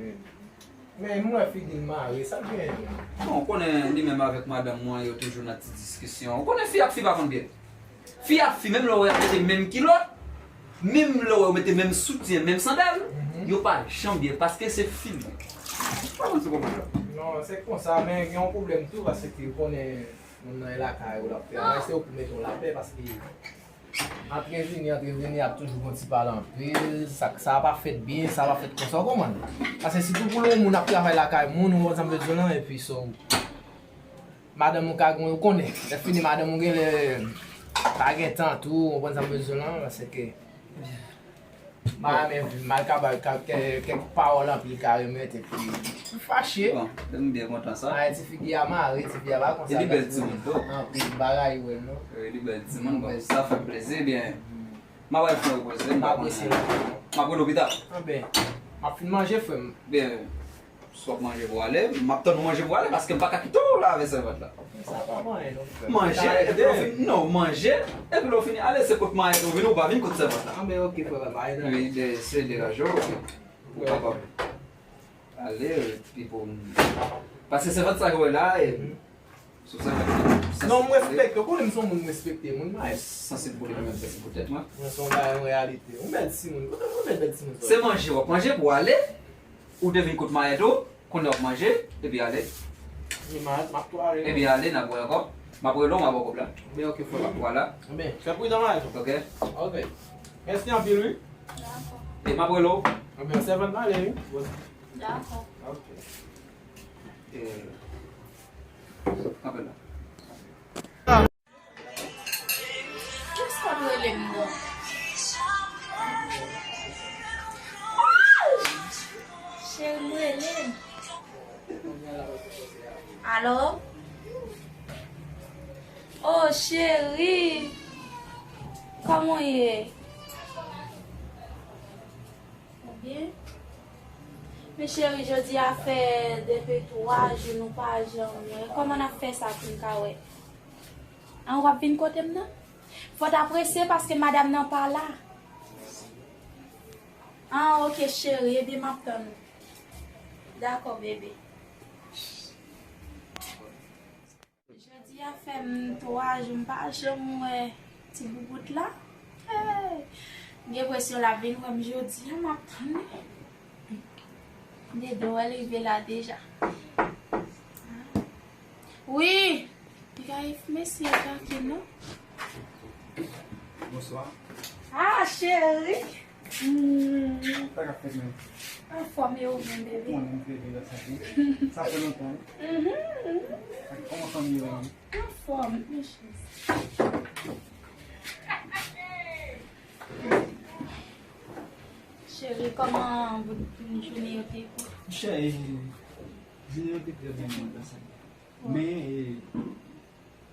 Men m wè figi l mare, sa l genyen menm? Bon, ou konnen li menm avèk madanm mwen, yo toujou nan ti diskisyon. Ou konnen fi ak fi pa konn byen. Fi ak fi, menm lè w wè yo mete menm kilòt, menm lè w wè yo mete menm soutyen, menm sandal, yo pa janm byen, paske se fi l ye. Pa konn si w konprann sa. Non, se konsa, men gen yon pwoblèm tou, paske ou konnen moun nan e lakay ou l ap travay, se ou pou mete w lapè, paske Antre vini, antre vini, ap toujou gon ti pale anpil. Sa, sa pa fèt byen, sa pa fèt konsa, w konprann? Paske sitou pou yon moun ap travay lakay moun, ou konprann sa m vle di w lan, epi so, madanm ou ka gen, ou konnen, lè fini madanm ou genlè pa gen tan tou, ou konprann sa m vle di w lan, paske m pa renmen mal ka bay kèk pawòl anpil ka remèt, epi m fache. Bon, m byen kontan sa. Ay, ti figi a mare, ti fi a pa konsa. E li bèl timoun tou. Anpil bagay, wè, non. Wi, li bèl timoun, bon, sa fè m plezi, byen. M ap al fè repoze, m pa konnen. M ap rele w pita. Anben, m ap fin manje, frè m. Byen, si w ap manje pou w ale, m ap tann ou manje pou w ale, paske m pa ka kite w la avèk sèvant la. Sa pa manyen, non, frè m. Manje, epi lè w fini, non, manje, epi lè w fini, ale, se kot manyen ou vini, ou pa vin kot sèvant la. Anben, oke, frè m, pa gen anyen. Wi, de, si l deranje w, oke. Ou kapab ale, epi pou m. Paske sèvant sa yo la, e, sou sèvant la. Non, m respekte, ou konnen m se yon moun m respekte, moun m a. Sansib pou li menm, sansib pou tèt mwen. Mwen se yon bagay, yon reyalite. Yon bèl timoun, kote yon bèl, bèl timoun sa? Se manje w ap manje pou w ale, ou te vin kot mayèt ou, kounye a w ap manje, epi ale. Wi, mayèt, m ap tou ale. Epi ale, n ap wè ankò. M ap rele w, m ap ba w kòb la. Ben, oke, frè. Vwala. Ben, fè pridan mayèt ou. Oke. Oke. Mèsi anpil, wi. Dakò. E m ap rele w. Anben, sèvant m ale, wi. Dakò. Oke. E, kanpe la. Kiyès k ap rele m non? Cheri m rele m. Alo? Oh, cheri! Kòman w ye? Ou byen? Men cheri, jodi a fè depi twa jou nou pa janm wè. Kòman n ap fè sa pou n ka wè? An, w ap vin kote m nan? Fò w ta prese paske madanm nan pa la. An, oke, cheri, ebyen m ap tann ou. Dakò, bebe. Jodi a fè m twa jou m pa janm wè ti boubout la. Hey! M gen enpresyon l ap vin wè m jodi a, m ap tann li. M te di w l rive la deja. Wi! Li ka mesye Jackie, non? Bonswa. Ah, cheri! Hmm. Sa k ap fèt menm? Anfòm e ou menm, bebe? Mwen menm, bebe, la sante. Sa fè lontan, wi. Mhm, mhm. Kòman fanmi yo ye? Anfòm, mon cheri. Cheri, kòman jounen yo te ye pou ou? Cheri, jounen yo te trè byen, mwen, la sante. Men, e,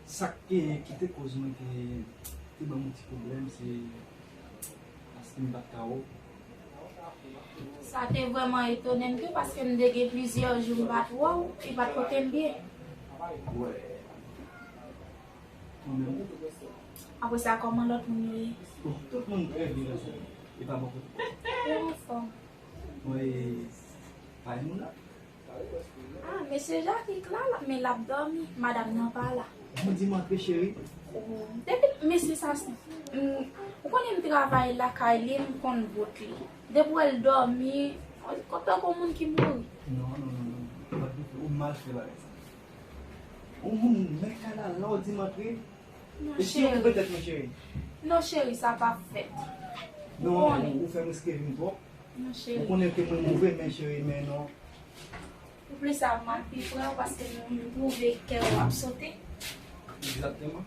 sa k, e, ki te koz mwen te, te ban m yon ti pwoblèm, se paske m pa t ka wè w. Sa te vrèman etone m tou, paske m te gen plizyè jou m pa t wè w, e pa t pote m byen. Wè. Mwen menm. Apre sa, kòman lòt moun yo ye? Bon, tout moun trè byen, la sante. E pa bò kote. Yo anfòm. Mwen, e, pa yon moun la. Ah, mesye Jackie la, la, men l ap dòmi. Madanm nan pa la. Bon, di m antre, cheri. Oh, depi mesye sa, mm, ou konnen m travay lakay li, m konn bout li. Depi w wè l dòmi, kontan kon moun ki mouri. Non, non, non, non. Ou mal fè bagay sa. Ou moun mèt kay la, la w di m antre. Non, cheri. E si yo koupe tèt mwen, cheri? Non, cheri, sa p ap fèt. Non, ou fè m riske vi m twòp. Non, cheri. Ou konnen ke mwen move, men cheri, men non. Ou plis sa, m ap pi pre w paske m twouve kè w ap sote. Egzakteman.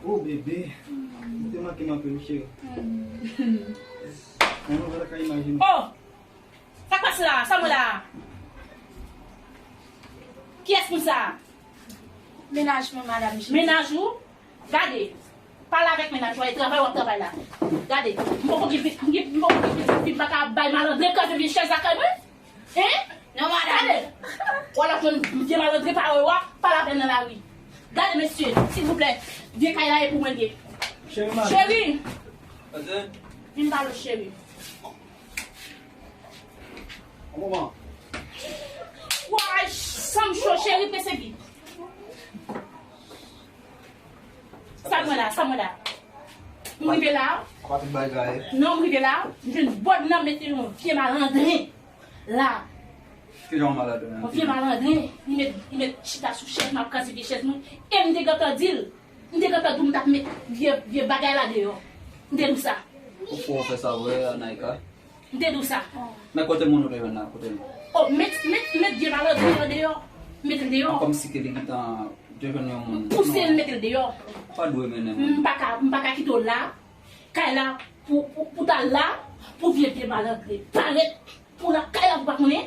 Oh, bebe. Ou te manke m anpil, wi, cheri. Mm. Mwen, mwen pa ka imajine. Oh! Sa k pase la? Sa m wè la? Kiyès moun sa? Mennaj mwen, madanm Jezi. Mennaj ou? Gade, pale avèk mennaj ou a, e travay w ap travay la. Gade, m poko gen pitit, m gen, m poko gen pitit fi m pa ka bay malandren kraze vye chèz lakay mwen. Hein? Non, madanm. Gade, w al ap jwenn vye malandren parèy w a, pale avè l nan lari. Gade, mesye, silvouplè, vye kay la e pou mwen l ye. Cheri, madanm. Cheri! Vin pale w, cheri. Yon moman. Woy, san m cho, cheri, prese vit. Sa mwen la, sa mwen la. M rive la. Apa tout bagay. Non, m rive la. M jwenn bòd nan mete yon vye malandren la. Ki jan w malad menm? Yon vye malandren, li met, li met chita sou chèz mwen, ap kraze vye chèz mwen. E m te gentan di l, m te gentan di w m t ap met vye, vye bagay la deyò. M te di w sa. Ou fè, ou fè sa vre, Anaïka? M te di w sa. Men kote moun ou te jwenn la, kote l? O, met, met, met vye malandren an deyò. Met l deyò. An kòmsi ke li gentan te jwenn yon moun. Pouse l, met l deyò. Pa dwe mennen moun. M pa ka, m pa ka kite w la. Kay la, pou, pou, pou ta la, pou vye, vye malandren parèt, pou la kay la, pou pa konnen,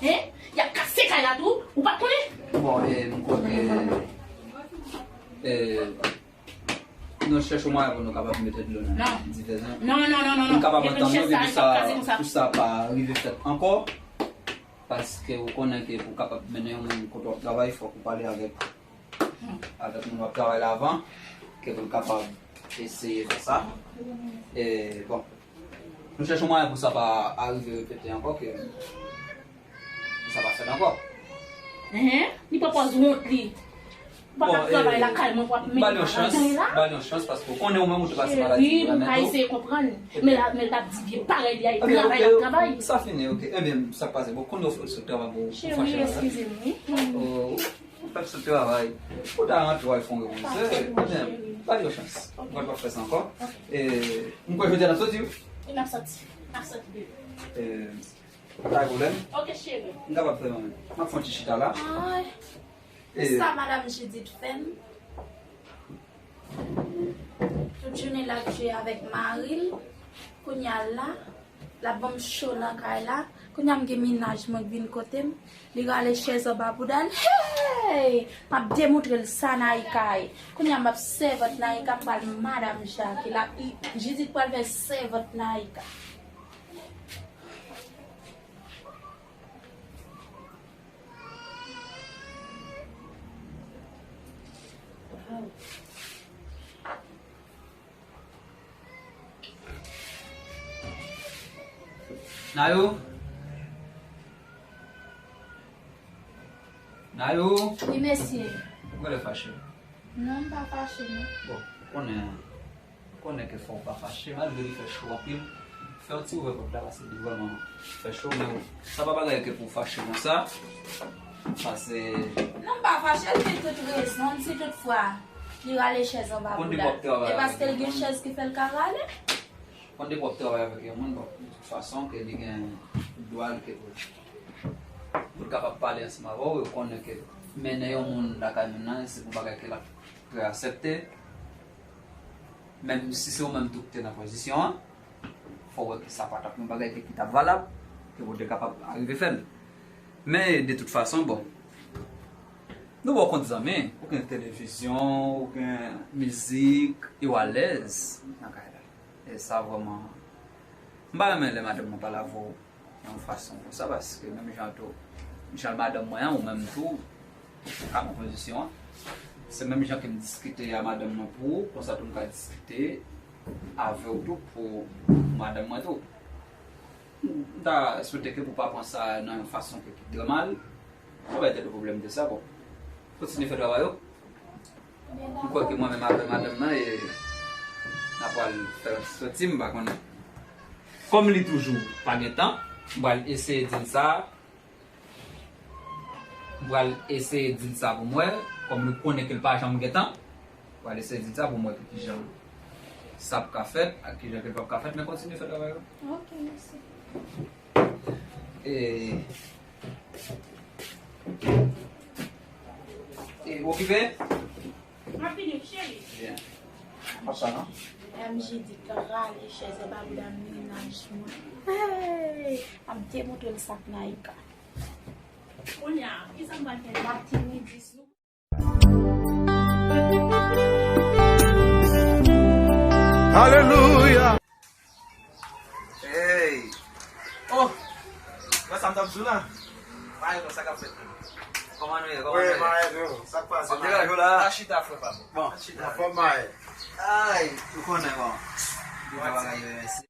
hein? Y ap kase kay la tou, ou pa konnen. Bon, e, m kwè ke, e, nou chèche yon mwayen pou nou kapab mete dlo nan divèzan. Non, non, non, non, non. Pou n kapab antann nou, epi pou sa, pou sa pa rive fèt ankò. Paske ou konnen ke pou w kapab mennen yon moun kote w ap travay, fòk ou pale avèk avèk moun w ap travay la avan, ke pou l kapab eseye fè sa. E, bon, nou chèche yon mwayen pou sa pa arive repete ankò, ke pou sa pa fèt ankò. Enhen, li pran pòz wont li. Ou pa ka travay lakay mwen pou ap mennen malandren la. Ba l yon chans, ba l yon chans, paske ou konnen ou menm ou te pase maladi. Cheri, m ka eseye konprann. Men la, men l t ap di vye parèy li a, epi travay l ap travay. Sa fini, ok. Ebyen, sa k pase? Bon, konnen w sot travay, bon, ou fache la. Cheri, eskize m, wi. Ou fèk sot travay. Ou ta rantre w al fè yon repoze. Ebyen, ba l yon chans. Ou pral pa fè sa ankò. E, m kwè jodi a n ap soti, wi. Wi, n ap soti. N ap soti, bebe. E, pa gen pwoblèm. Ok, cheri. M kapab fè, m ap fè yon ti chita la. Ay. E sa madanm Jidit fè m. Tout jounen l ap jwe avèk mari l. Kounye a la, l ap ban m cho nan kay la. Kounye a m gen mennaj mwen k vin kote m. Li rale chèz anba bouda l. Hey! M ap demontre l sa Naïka ye. Kounye a m ap sèvant Naïka, m pral madanm Jackie. L ap, Jidit pral fè sèvant Naïka. Nayou? Nayou? Wi, mesye. Ou genlè fache? Non, m pa fache, non. Bon, ou konnen, ou konnen ke fò w pa fache, malgre li fè cho anpil. Fè yon ti ouvè pòt la, paske li vrèman fè cho, men sa pa bagay ke pou w fache konsa. Paske... Non, m pa fache, l gen tout rezon l, si tout fwa li rale chèz anba bouda l. E paske l gen chèz ki fè l ka rale. Konn depi w ap travay avèk yon moun, bon, de tout fason, ke li gen dwa l ke pou, pou l kapab pale ansanm avè w, e w konnen ke mennen yon moun lakay moun nan, se yon bagay ke l ap trè aksepte. Menm si se ou menm tou ki te nan pozisyon an, fò w wè ke sa pa t ap yon bagay ke, ki t ap valab, ke pou w te kapab arive fè l. Men, de tout fason, bon, nou wè w konn zanmi, ou gen televizyon, ou gen mizik, e w alèz nan kay la. E sa vrèman, m pa renmen lè madanm mwen pale avè w yon fason konsa, paske menm jan tou, jan madanm mwen an, ou menm tou, ou ka pran pozisyon an. Se menm jan ke m diskite a madanm mwen pou ou, konsa tou m ka diskite avè w tou pou madanm mwen tou. M ta swete ke pou w pa pran sa nan yon fason ke ki trè mal. Sa pa ete de pwoblèm de sa, bon. Kontinye fè travay ou. M kwè ke mwen menm avè madanm nan, e, n a pral fè yon ti soti, m pa konnen. Kòm li toujou pa gen tan, m pral eseye di l sa. M pral eseye di l sa pou m wè. Kòm li konnen ke l pa janm gen tan, m pral eseye di l sa pou m wè ki jan sa ap ka fèt ak ki jan ke l p ap ka fèt, men kontinye fè travay ou. Ok, mèsi. E, e, okipe? M ap vini, cheri. Byen. Konsa, non? M J D rale chèz anba bouda mennaj mwen. Hey! M ap demontre l sa k Naïka. Kounye a, kisa m pral fè? M ap di midi sou. Alelouya! Hey! Oh! Wè sa m t ap di w la? Maestro, sa k ap fèt menm? Kòman nou ye? Kòman nou ye? Wi, maestro, sa k pase? M ap degaje w la. Pa chita, frè pa m. Bon. Pa chita. Anfòm, maestro. Ay, ou konnen, bon. Gen de bagay yo, mèsi.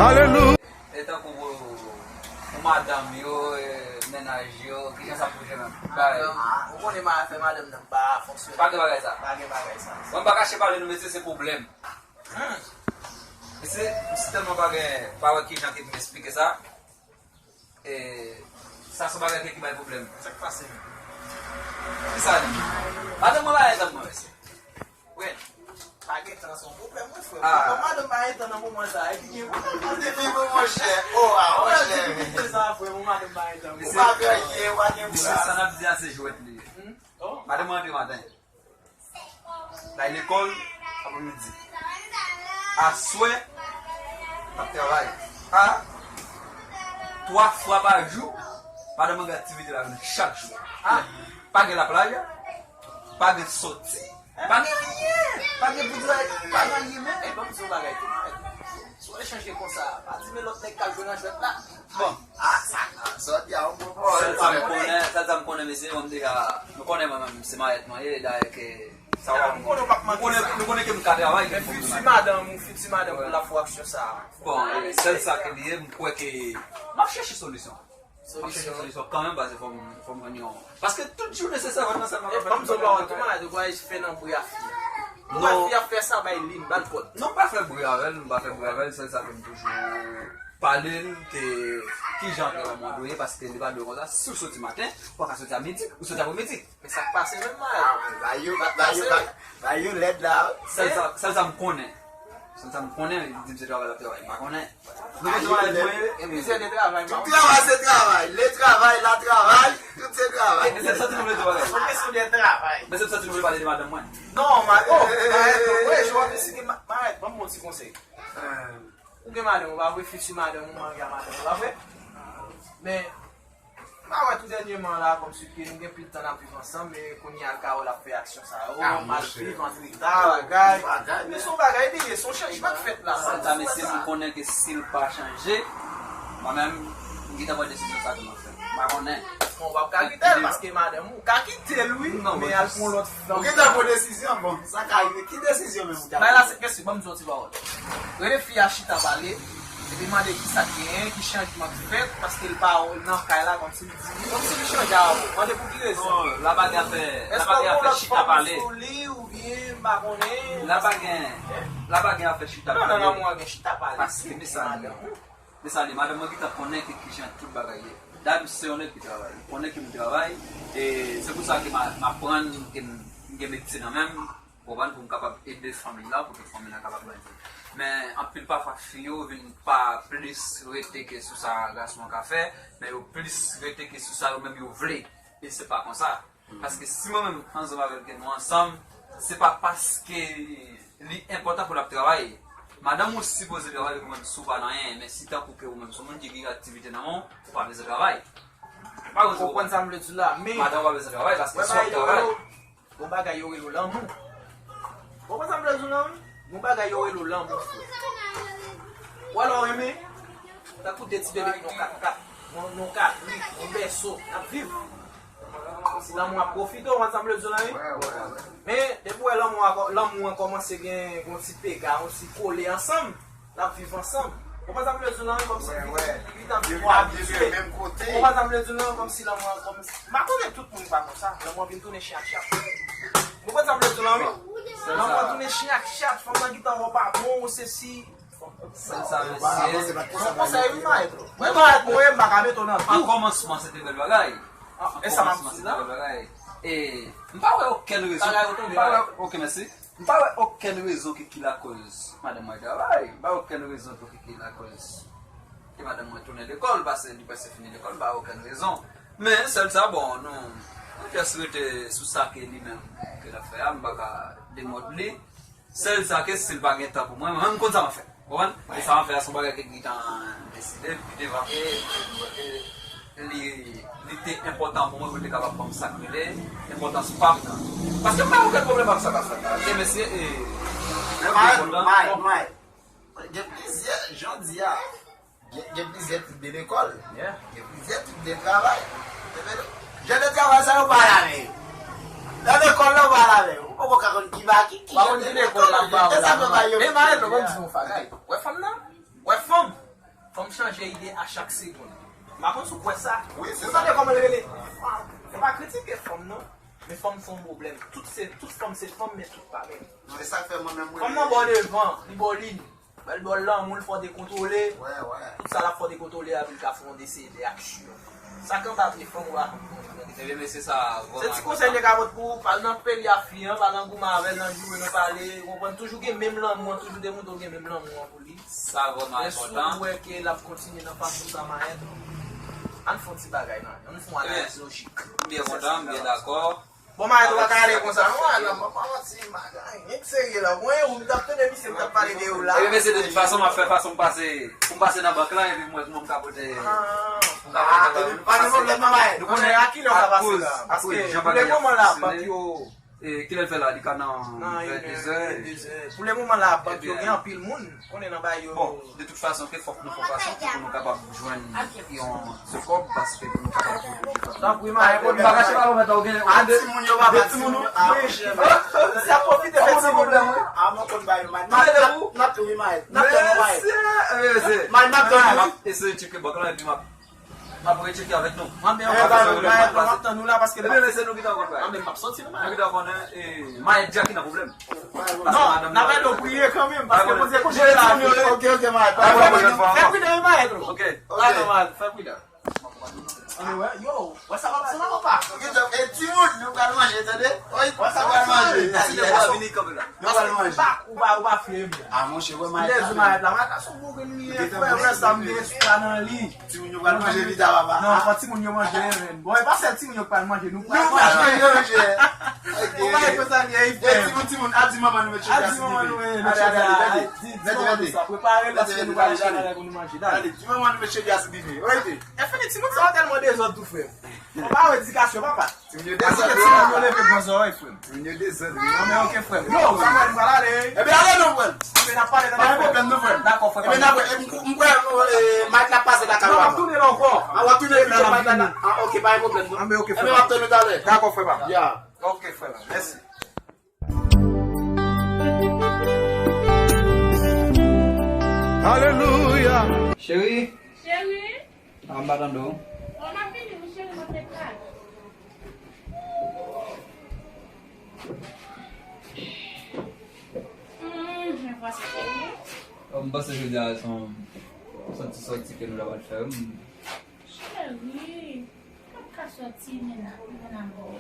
Alelouya! E tankou pou, pou madanm yo, e, mennaj yo, kijan sa pou jwe menm? Madanm, ou konnen afè madanm nan pa fonksyone. Pa gen bagay sa. Pa gen bagay sa. Mwen pa kache pale nou, mesye, se pwoblèm. Hmm. Mesye, m sitèlman pa gen, pa wè kijan ke pou m esplike sa. E, sa se yon bagay ke ki bay pwoblèm. Sa k pase menm? Kisa li? Madanm mwen pa gen tan pou mwen, mesye. Wè, pa gen tan se yon pwoblèm, wi, frè. Ah. Bon, madanm pa gen tan nan moman sa, epi gen pwoblèm. Depi bon, monchè. Oh, ah, monchè. Depi sa, frè, bon, madanm pa gen tan. Ou pa fè anyen, ou pa gen bras. Mesye, sa n ap di a, se jwèt li ye. Hmm? Oh. Madanm mwen antre maten. L al lekòl, apremidi. Aswè, l ap travay. A, twa fwa pa jou, madanm mwen gen aktivite la chak jou. A, pa gen laplay, pa gen sòti, pa gen anyen, pa gen pou di, pa gen anyen menm. E ban m di w bagay tou. Si w echanje konsa, pa di men lòt nèg k al jwe nan jwèt la. Bon. Ah, sa, sa w di a, yon bon pawòl. Sèl sa m konnen, sèl sa m konnen, mesye, mwen deja, nou konnen mwen menm, se mayèt mwen ye, dayè ke sa w ap, nou konnen, nou konnen ke m ka travay, men fiti madanm ou, fiti madanm ou la fè aksyon sa a. Bon, e, sèl sa ke li ye, m kwè ke m ap chèche solisyon. M ap chèche solisyon kanmenm, paske fò m, fò m jwenn yon. Paske tout jounen se sèvant nan sèl m ap fè. E, ban m di w pawòl tou, mayèt, ou kwè fè nan bri a fi. Ou kwè fi a fè sa bay li, m ba l pòt. Non, m pa fè bri avè l, m pa fè bri avè l, sèl sa ke m toujou pale l ke kijan ke lanmou an dwe ye, paske li pa dwe konsa. Si w soti maten, ou pa ka soti a midi, ou soti apremidi. Men sa k pase menm, mayèt? Ba yo, ba yo, ba, ba yo lèd la. Sèl sa, sèl sa m konnen. Sèl sa m konnen, li di m se travay l ap travay, m pa konnen. Nou konn travay mwen ye. Tout travay se travay, le travay, la travay, tout se travay. Men se sa ti nou vle di bagay. Se kesyon de travay. Men se sa ti nou vle pale de madanm mwen. Non, ma, oh, mayèt, non, wi, je vois que si gen ma-, mayèt, ban m yon ti konsèy. Ou gen madanm ou pa vre, fiti madanm ou, mari a madanm ou pa vre. Men, m pa wè tou dènyèman la, kòmsi ke nou gen pil tan n ap viv ansanm, men kounye a l ka wè l ap fè aksyon sa yo, m al viv antre ta, bagay. Men se yon bagay li ye, se yon chanjman k fèt la. Sèl sa, mesye, m konnen ke si l pa chanje, mwen menm, m gentan pran desizyon sa ke m ap fè. M pa konnen. Bon, w ap ka kite l, paske madanm ou ka kite l, wi, men al pran lòt fanm. Ou gentan pran desizyon, bon, sa ka rive. Ki desizyon menm ou ta pran? Bay la se kesyon, ban m di w ti pawòl. Rele fi a chita pale, epi mande kisa k genyen, ki chanjman k fèt, paske l pa nan kay la, kòmsi l di, kòmsi li chanje avè w. Mande pou ki rezon. Bon, la pa gen afè, la pa gen afè chita pale. Èske w gen lòt fanm sou li oubyen m pa konnen? La pa gen, la pa gen afè chita pale. Non, nan lanmou a gen chita pale. Paske, mesye, madanm ou. Men sa li, madanm mwen gentan konnen ke kijan tout bagay ye. Dayè, m se yon nèg ki travay. Li konnen ke m travay. E se pou sa ke m a-, m aprann ke m, m gen metye nan men m, ou konprann, pou m kapab ede fanmi la, pou ke fanmi la kapab grandi. Men anpil pafwa, fi yo vin pa plis rete ke sou sa gason an ka fè, men yo plis rete ke sou sa yo menm yo vle. E se pa konsa. Paske si mwen menm ansanm avè l ke nou ansanm, se pa paske li enpòtan pou l ap travay. Madanm ou sipoze travay pou mwen si w pa nan anyen, men si tankou ke ou menm se yon moun ki gen aktivite nan men w, ou pa bezwen travay. Ou pa bezwen. Ou konprann sa m vle di w la, men madanm ou pa bezwen travay paske si w ap travay. Gon bagay yo rele w lanmou. Ou konprann sa m vle di w la, wi? Gon bagay yo rele w lanmou, frè. Ou wè lè w renmen, tankou de ti bebe ki nan kat kat, nan, nan kabri, nan bèso, n ap viv. Si lanmou ap pwofite w, ou konn sa m vle di w la, wi? Men, depi w wè lanmou a, lanmou an kòmanse gen, gen yon ti pega, yon ti kole ansanm, n ap viv ansanm. Ou konprann sa m vle di w la, wi? Kòmsi li, li t ap vin abitye. Ou konprann sa m vle di w la, wi? Kòmsi lanmou an, kòmsi, m pa konnen tout moun pa konsa, lanmou an vin tounen chen ak chat. Ou konprann sa m vle di w la, wi? Lanmou an tounen chen ak chat, fanm nan gentan wè w pa bon, ou se si, Sèl sa, mesye. Bon konsèy, wi, mayèt. Mwen, mayèt mwen, m pa ka mete w nan tou. Kòmansman, se te bèl bagay. E sa m ap di la. E m pa wè okenn rezon. M pa wè, ok, mèsi. M pa wè okenn rezon ki, ki lakòz madanm mwen travay. M pa wè okenn rezon pou ki, ki lakòz ke madanm mwen tounen lekòl, paske li prèske fini lekòl, m pa wè okenn rezon. Men, sèl sa, bon, nou, nou jis rete sou sa ke li menm, ke l ap fè a, m pa ka demòd li. Sèl sa ke si l pa gen tan pou mwen, mwen menm m konn sa m ap fè. Ou konprann? E sa m ap fè a se yon bagay ke m gentan deside, pi devan ke, ke li, li te enpòtan pou mwen pou l te kapab ban m sa k rele enpòtans pa m nan. Paske m pa gen okenn pwoblèm ak sa k ap fèt la. Oke, mesye, e, mwen kontan. Gen plizyè, jan w di a, Gen, gen plizyè tip de lekòl. Gen plizyè tip de travay. Jan de travay sa yo pa al avè yo. Nan lekòl la, ou pa al avè yo. Ou poko ka konn ki va ki, ki jan de lekòl la. E sa fè pa yo. Men Maël, ban m di w yon bagay. Wè fanm nan? Wè fanm? Fanm chanje ide a chak segonn. M pa konn si w kwè sa. Ou tande kòman l rele? Se pa kritike fanm nan, men fanm se yon pwoblèm. Tout se, tout fanm se fanm, men tout pa menm. Non, e sa k fè mwen menm mwen. Fanm nan bò devan, li bò lin. L ba w lanmou, l fè w dekontwole. Tout sa l ap fè w dekontwole a, pou l ka fè yon de seri de aksyon. Sa k anba pye fanm ou pa konn konn. Ebyen, mesye, sa vrèman enpòtan. Se ti konsèy m te ka pote pou ou, pa al nan peli a fi an, pa al nan goumen avè l, nan joure, nan pale, ou konprann, toujou gen menm lanmou an, toujou demontre w gen menm lanmou an pou li. Sa vrèman enpòtan. Men si w wè ke l ap kontinye nan fason sa, Mayèt, ann fè yon ti bagay, Mayèt. Ann fè yon analiz lojik. M byen kontan, m byen dakò. Bon, Mayèt, ou pa ka ale konsa, non, Mayèt, la, m pa manti, m pa gen anyen k serye la. Mwen, ou m t ap tande misye, m t ap pale de ou la. Ebyen, mesye, de tout fason, m ap fè fason m pase, pou m pase nan bank lan, epi m wè kòman m ka pote, m ka pote. Ah, pa gen pwoblèm, non, Mayèt. Nou konnen a kilè w ka pase la? Paske pou le moman la, bank yo E kilè l fè la? Li ka nan vennde zè. Pou le moman la, bank yo gen anpil moun. Konnen nan bay yo. Bon, de tout fason, ke fòk nou fè fason pou nou kapab jwenn yon ti kòb, paske pou nou kapab pwodui. Tanpri, Mayèt. M pa kache pa remèt la, ou gen, ou gen de timoun yo, papa, timoun yo. Sa pwofite fè timoun yo. A, mwen konn bay yo, Mayèt. N ap tou wi, Mayèt. N ap tou wi, Mayèt. Mayèt, n ap tou wi. M ap eseye tcheke bank lan, epi m ap M ap retcheke avèk nou. Anben, ok, Mayèt, m ap tann ou la, paske. Ebyen, mesye, nou gentan konn bagay. Anben, m ap soti, non, Mayèt. Nou gentan konnen, e, Mayèt Dyak ki nan pwoblèm. Non, n ap ede w priye kanmenm, paske Bondye konn jere la. Ok, ok, Mayèt. Fè pridan, wi, Mayèt. Ok. Dakò, Mayèt, fè pridan. Ann wè, yo, wè sa k ap pase la, papa. Ok, e timoun, nou pral manje, tande? Wi, nou pral manje. Mesye, nou pral manje. Ou pa, ou pa fye, men. A, monchè, wè Mayèt la, Mayèt la, Mayèt la, se yon bon grenn li ye, frè, wè sa, m gen espwa nan li. Timoun yo pral manje pita, papa. Non, fò timoun yo manje, men. Bon, e pa sèl timoun yo k pral manje, nou pral manje. Nou pral manje, monchè. Ok. Ou pa wè konsa li ye, frè. E, timoun, timoun, al di manman nou met chofè a sou dife. Al di manman nou met chofè a, al di, di manman nou sa, prepare l, paske nou pral achte bagay pou nou manje. Dale. Dale, di manman nou met chofè a sou dife. Rete. E fini, timoun sa yo tèlman dezòd tou, frè. Ou pa wè edikasyon, papa. Timoun yo dezòd, wi. Timoun yo leve gran zòrèy, frè m. Timoun yo dezòd, wi. Non, men ok, frè m. Yo, Samuel, m pral ale. Ebyen, ale non, frè m. Ebyen, n ap pale nan. Pa gen pwoblèm non, frè m. Dakò, frè m. Ebyen, n ap wè, e, m, m kwè, e, Mayèt la pase lakay ou avan. Non, m ap tounen la ankò. A, w ap tounen, m ap tounen lakay ou ankò. A, ok, pa gen pwoblèm non. Anben, ok, frè m. Ebyen, m ap tann ou talè. Dakò, frè m. Ya. Ok, frè m. Mèsi. Alelouya. Cheri. Cheri. Ah, m pa tande w. Oh, m ap vini, wi, cheri, m ap ret la. Hmm, men vwasi cheri. Oh, m panse jodi a se yon sòti sòti ke nou ta pral fè, wi. Cheri, m p ap ka sòti, men nan, men nan bò.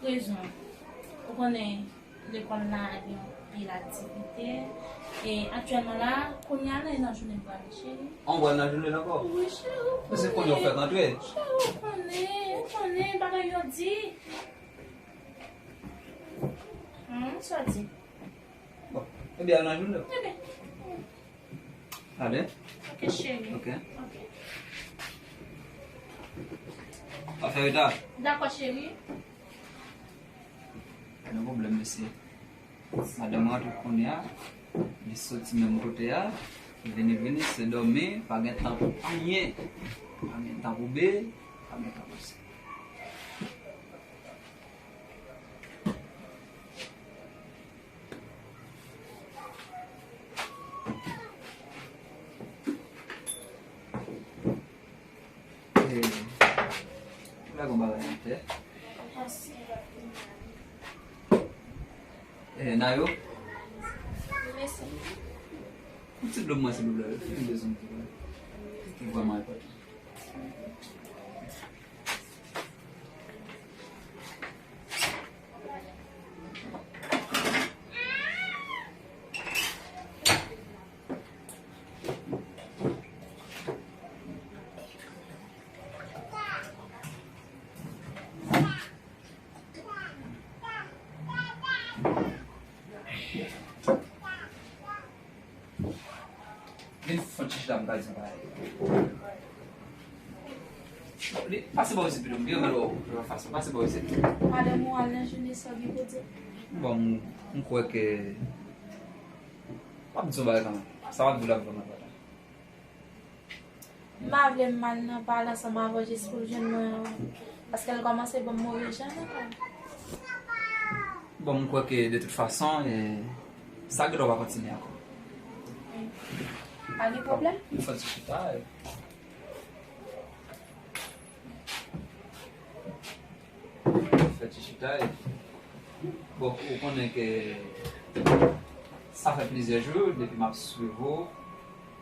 Rezon. Ou konnen, lekòl la gen anpil aktivite. E aktyèlman la, kounye a, nan, nan jounen m prale, cheri. An, w pral nan jounen l ankò? Wi, cheri, ou konnen. Men se kounye a w fèk antre. Cheri, ou konnen, ou konnen, bagay yo di. Hmm, sa w di? Bon, ebyen, al nan jounen w. Ebyen. Ale. Ok, cheri. Ok. Ok. Pa fè reta. Dakò, cheri. Pa gen pwoblèm, mesye. Madanm rantre kounye a. Li soti menm kote a. Vini, vini, se dòmi. Pa gen tan pou anyen. Pa gen tan pou bebe. Pa gen tan pou sa. Eh, lage yon bagay atè. Eh, Nayo. Yon ti dlo pou mwen, silvouplè. M bezwen yon ti dlo. Li vrèman enpòtan. Vin fè ti chita m ka di yon bagay. Li, pase bò isit pito, m byen wè l wè w, pase, pase bò isit. Madanm ou al nan jounen sa w gen pou di? Bon, m, m kwè ke, m ap di yon bagay kanmenm. Sa m ap di w la vrèman enpòtan. M pa vle m al nan pale ansanm avè w jis pou l jwenn mwen, paske l kòmanse ban m move jan nan kò m. Bon, m kwè ke de tout fason, e, sa genlè w pa kontinye ankò. Pa gen pwoblèm. Nou fè ti chita, e. Fè ti chita, e. Bon, ou konnen ke sa fè plizyè jou depi m ap swiv ou.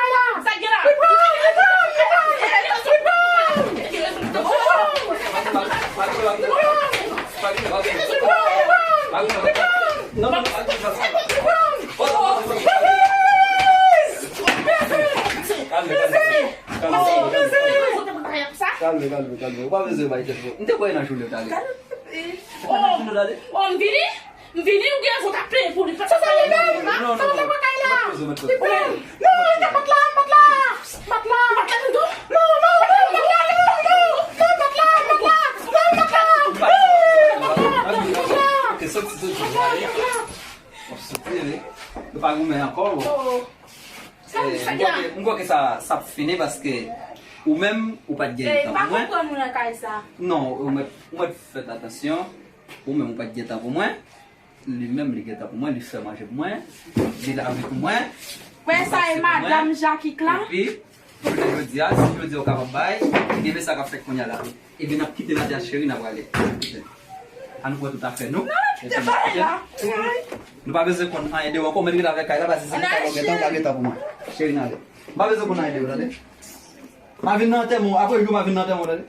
kay la. Sa gen la? Li pran, li pran, li pran, li pran. Kalme, kalme, kalme. Kalme, kalme, kalme. Ou pa bezwen bay tèt ou. M te kwè nan joule w t ale. Ou pa nan joule w t ale? Oh, m vini? M vini, ou gen rezon ta plenyen pou li. Sa, sa li menm? Non, non, non. Sa, sa pa kay la. Li pran. Non, li te pat la, pat la. Pat la. Pat la, tout. Non, non, non, pat la, non, non. Non, pat la, pat la. Non, pat la. Pat la, pat la. Ok, soti, soti. W ap soti, wi. Nou pa goumen ankò, bon. Oh. Eh, m kwè ke, m kwè ke sa, sa ap fini paske ou menm, ou pa t gen tan pou mwen. Eh, pa konprann ou nan kay sa. Non, ou mèt, ou mèt fè atansyon. Ou menm, ou pa t gen tan pou mwen. Li menm, li gen tan pou mwen, li fè manje pou mwen, li lave pou mwen. Wè sa e madanm Jakik la. Epi, jounen jodi a, si jodi a ou kapab bay, ebyen sa k ap fèt kounye a la. Ebyen n ap kite Nadia cheri, n ap prale. An nou pran tout afè nou. Non, kite bagay la. Nou pa bezwen konn anyen de ou ankò, ou mèt rete avèk kay la, paske si se kay la ou gen tan, ou pa gen tan pou mwen. Cheri, n ale. M pa bezwen konn anyen de ou, tande? M a vin nan antèman w, apre jou m a vin nan antèman w, tande?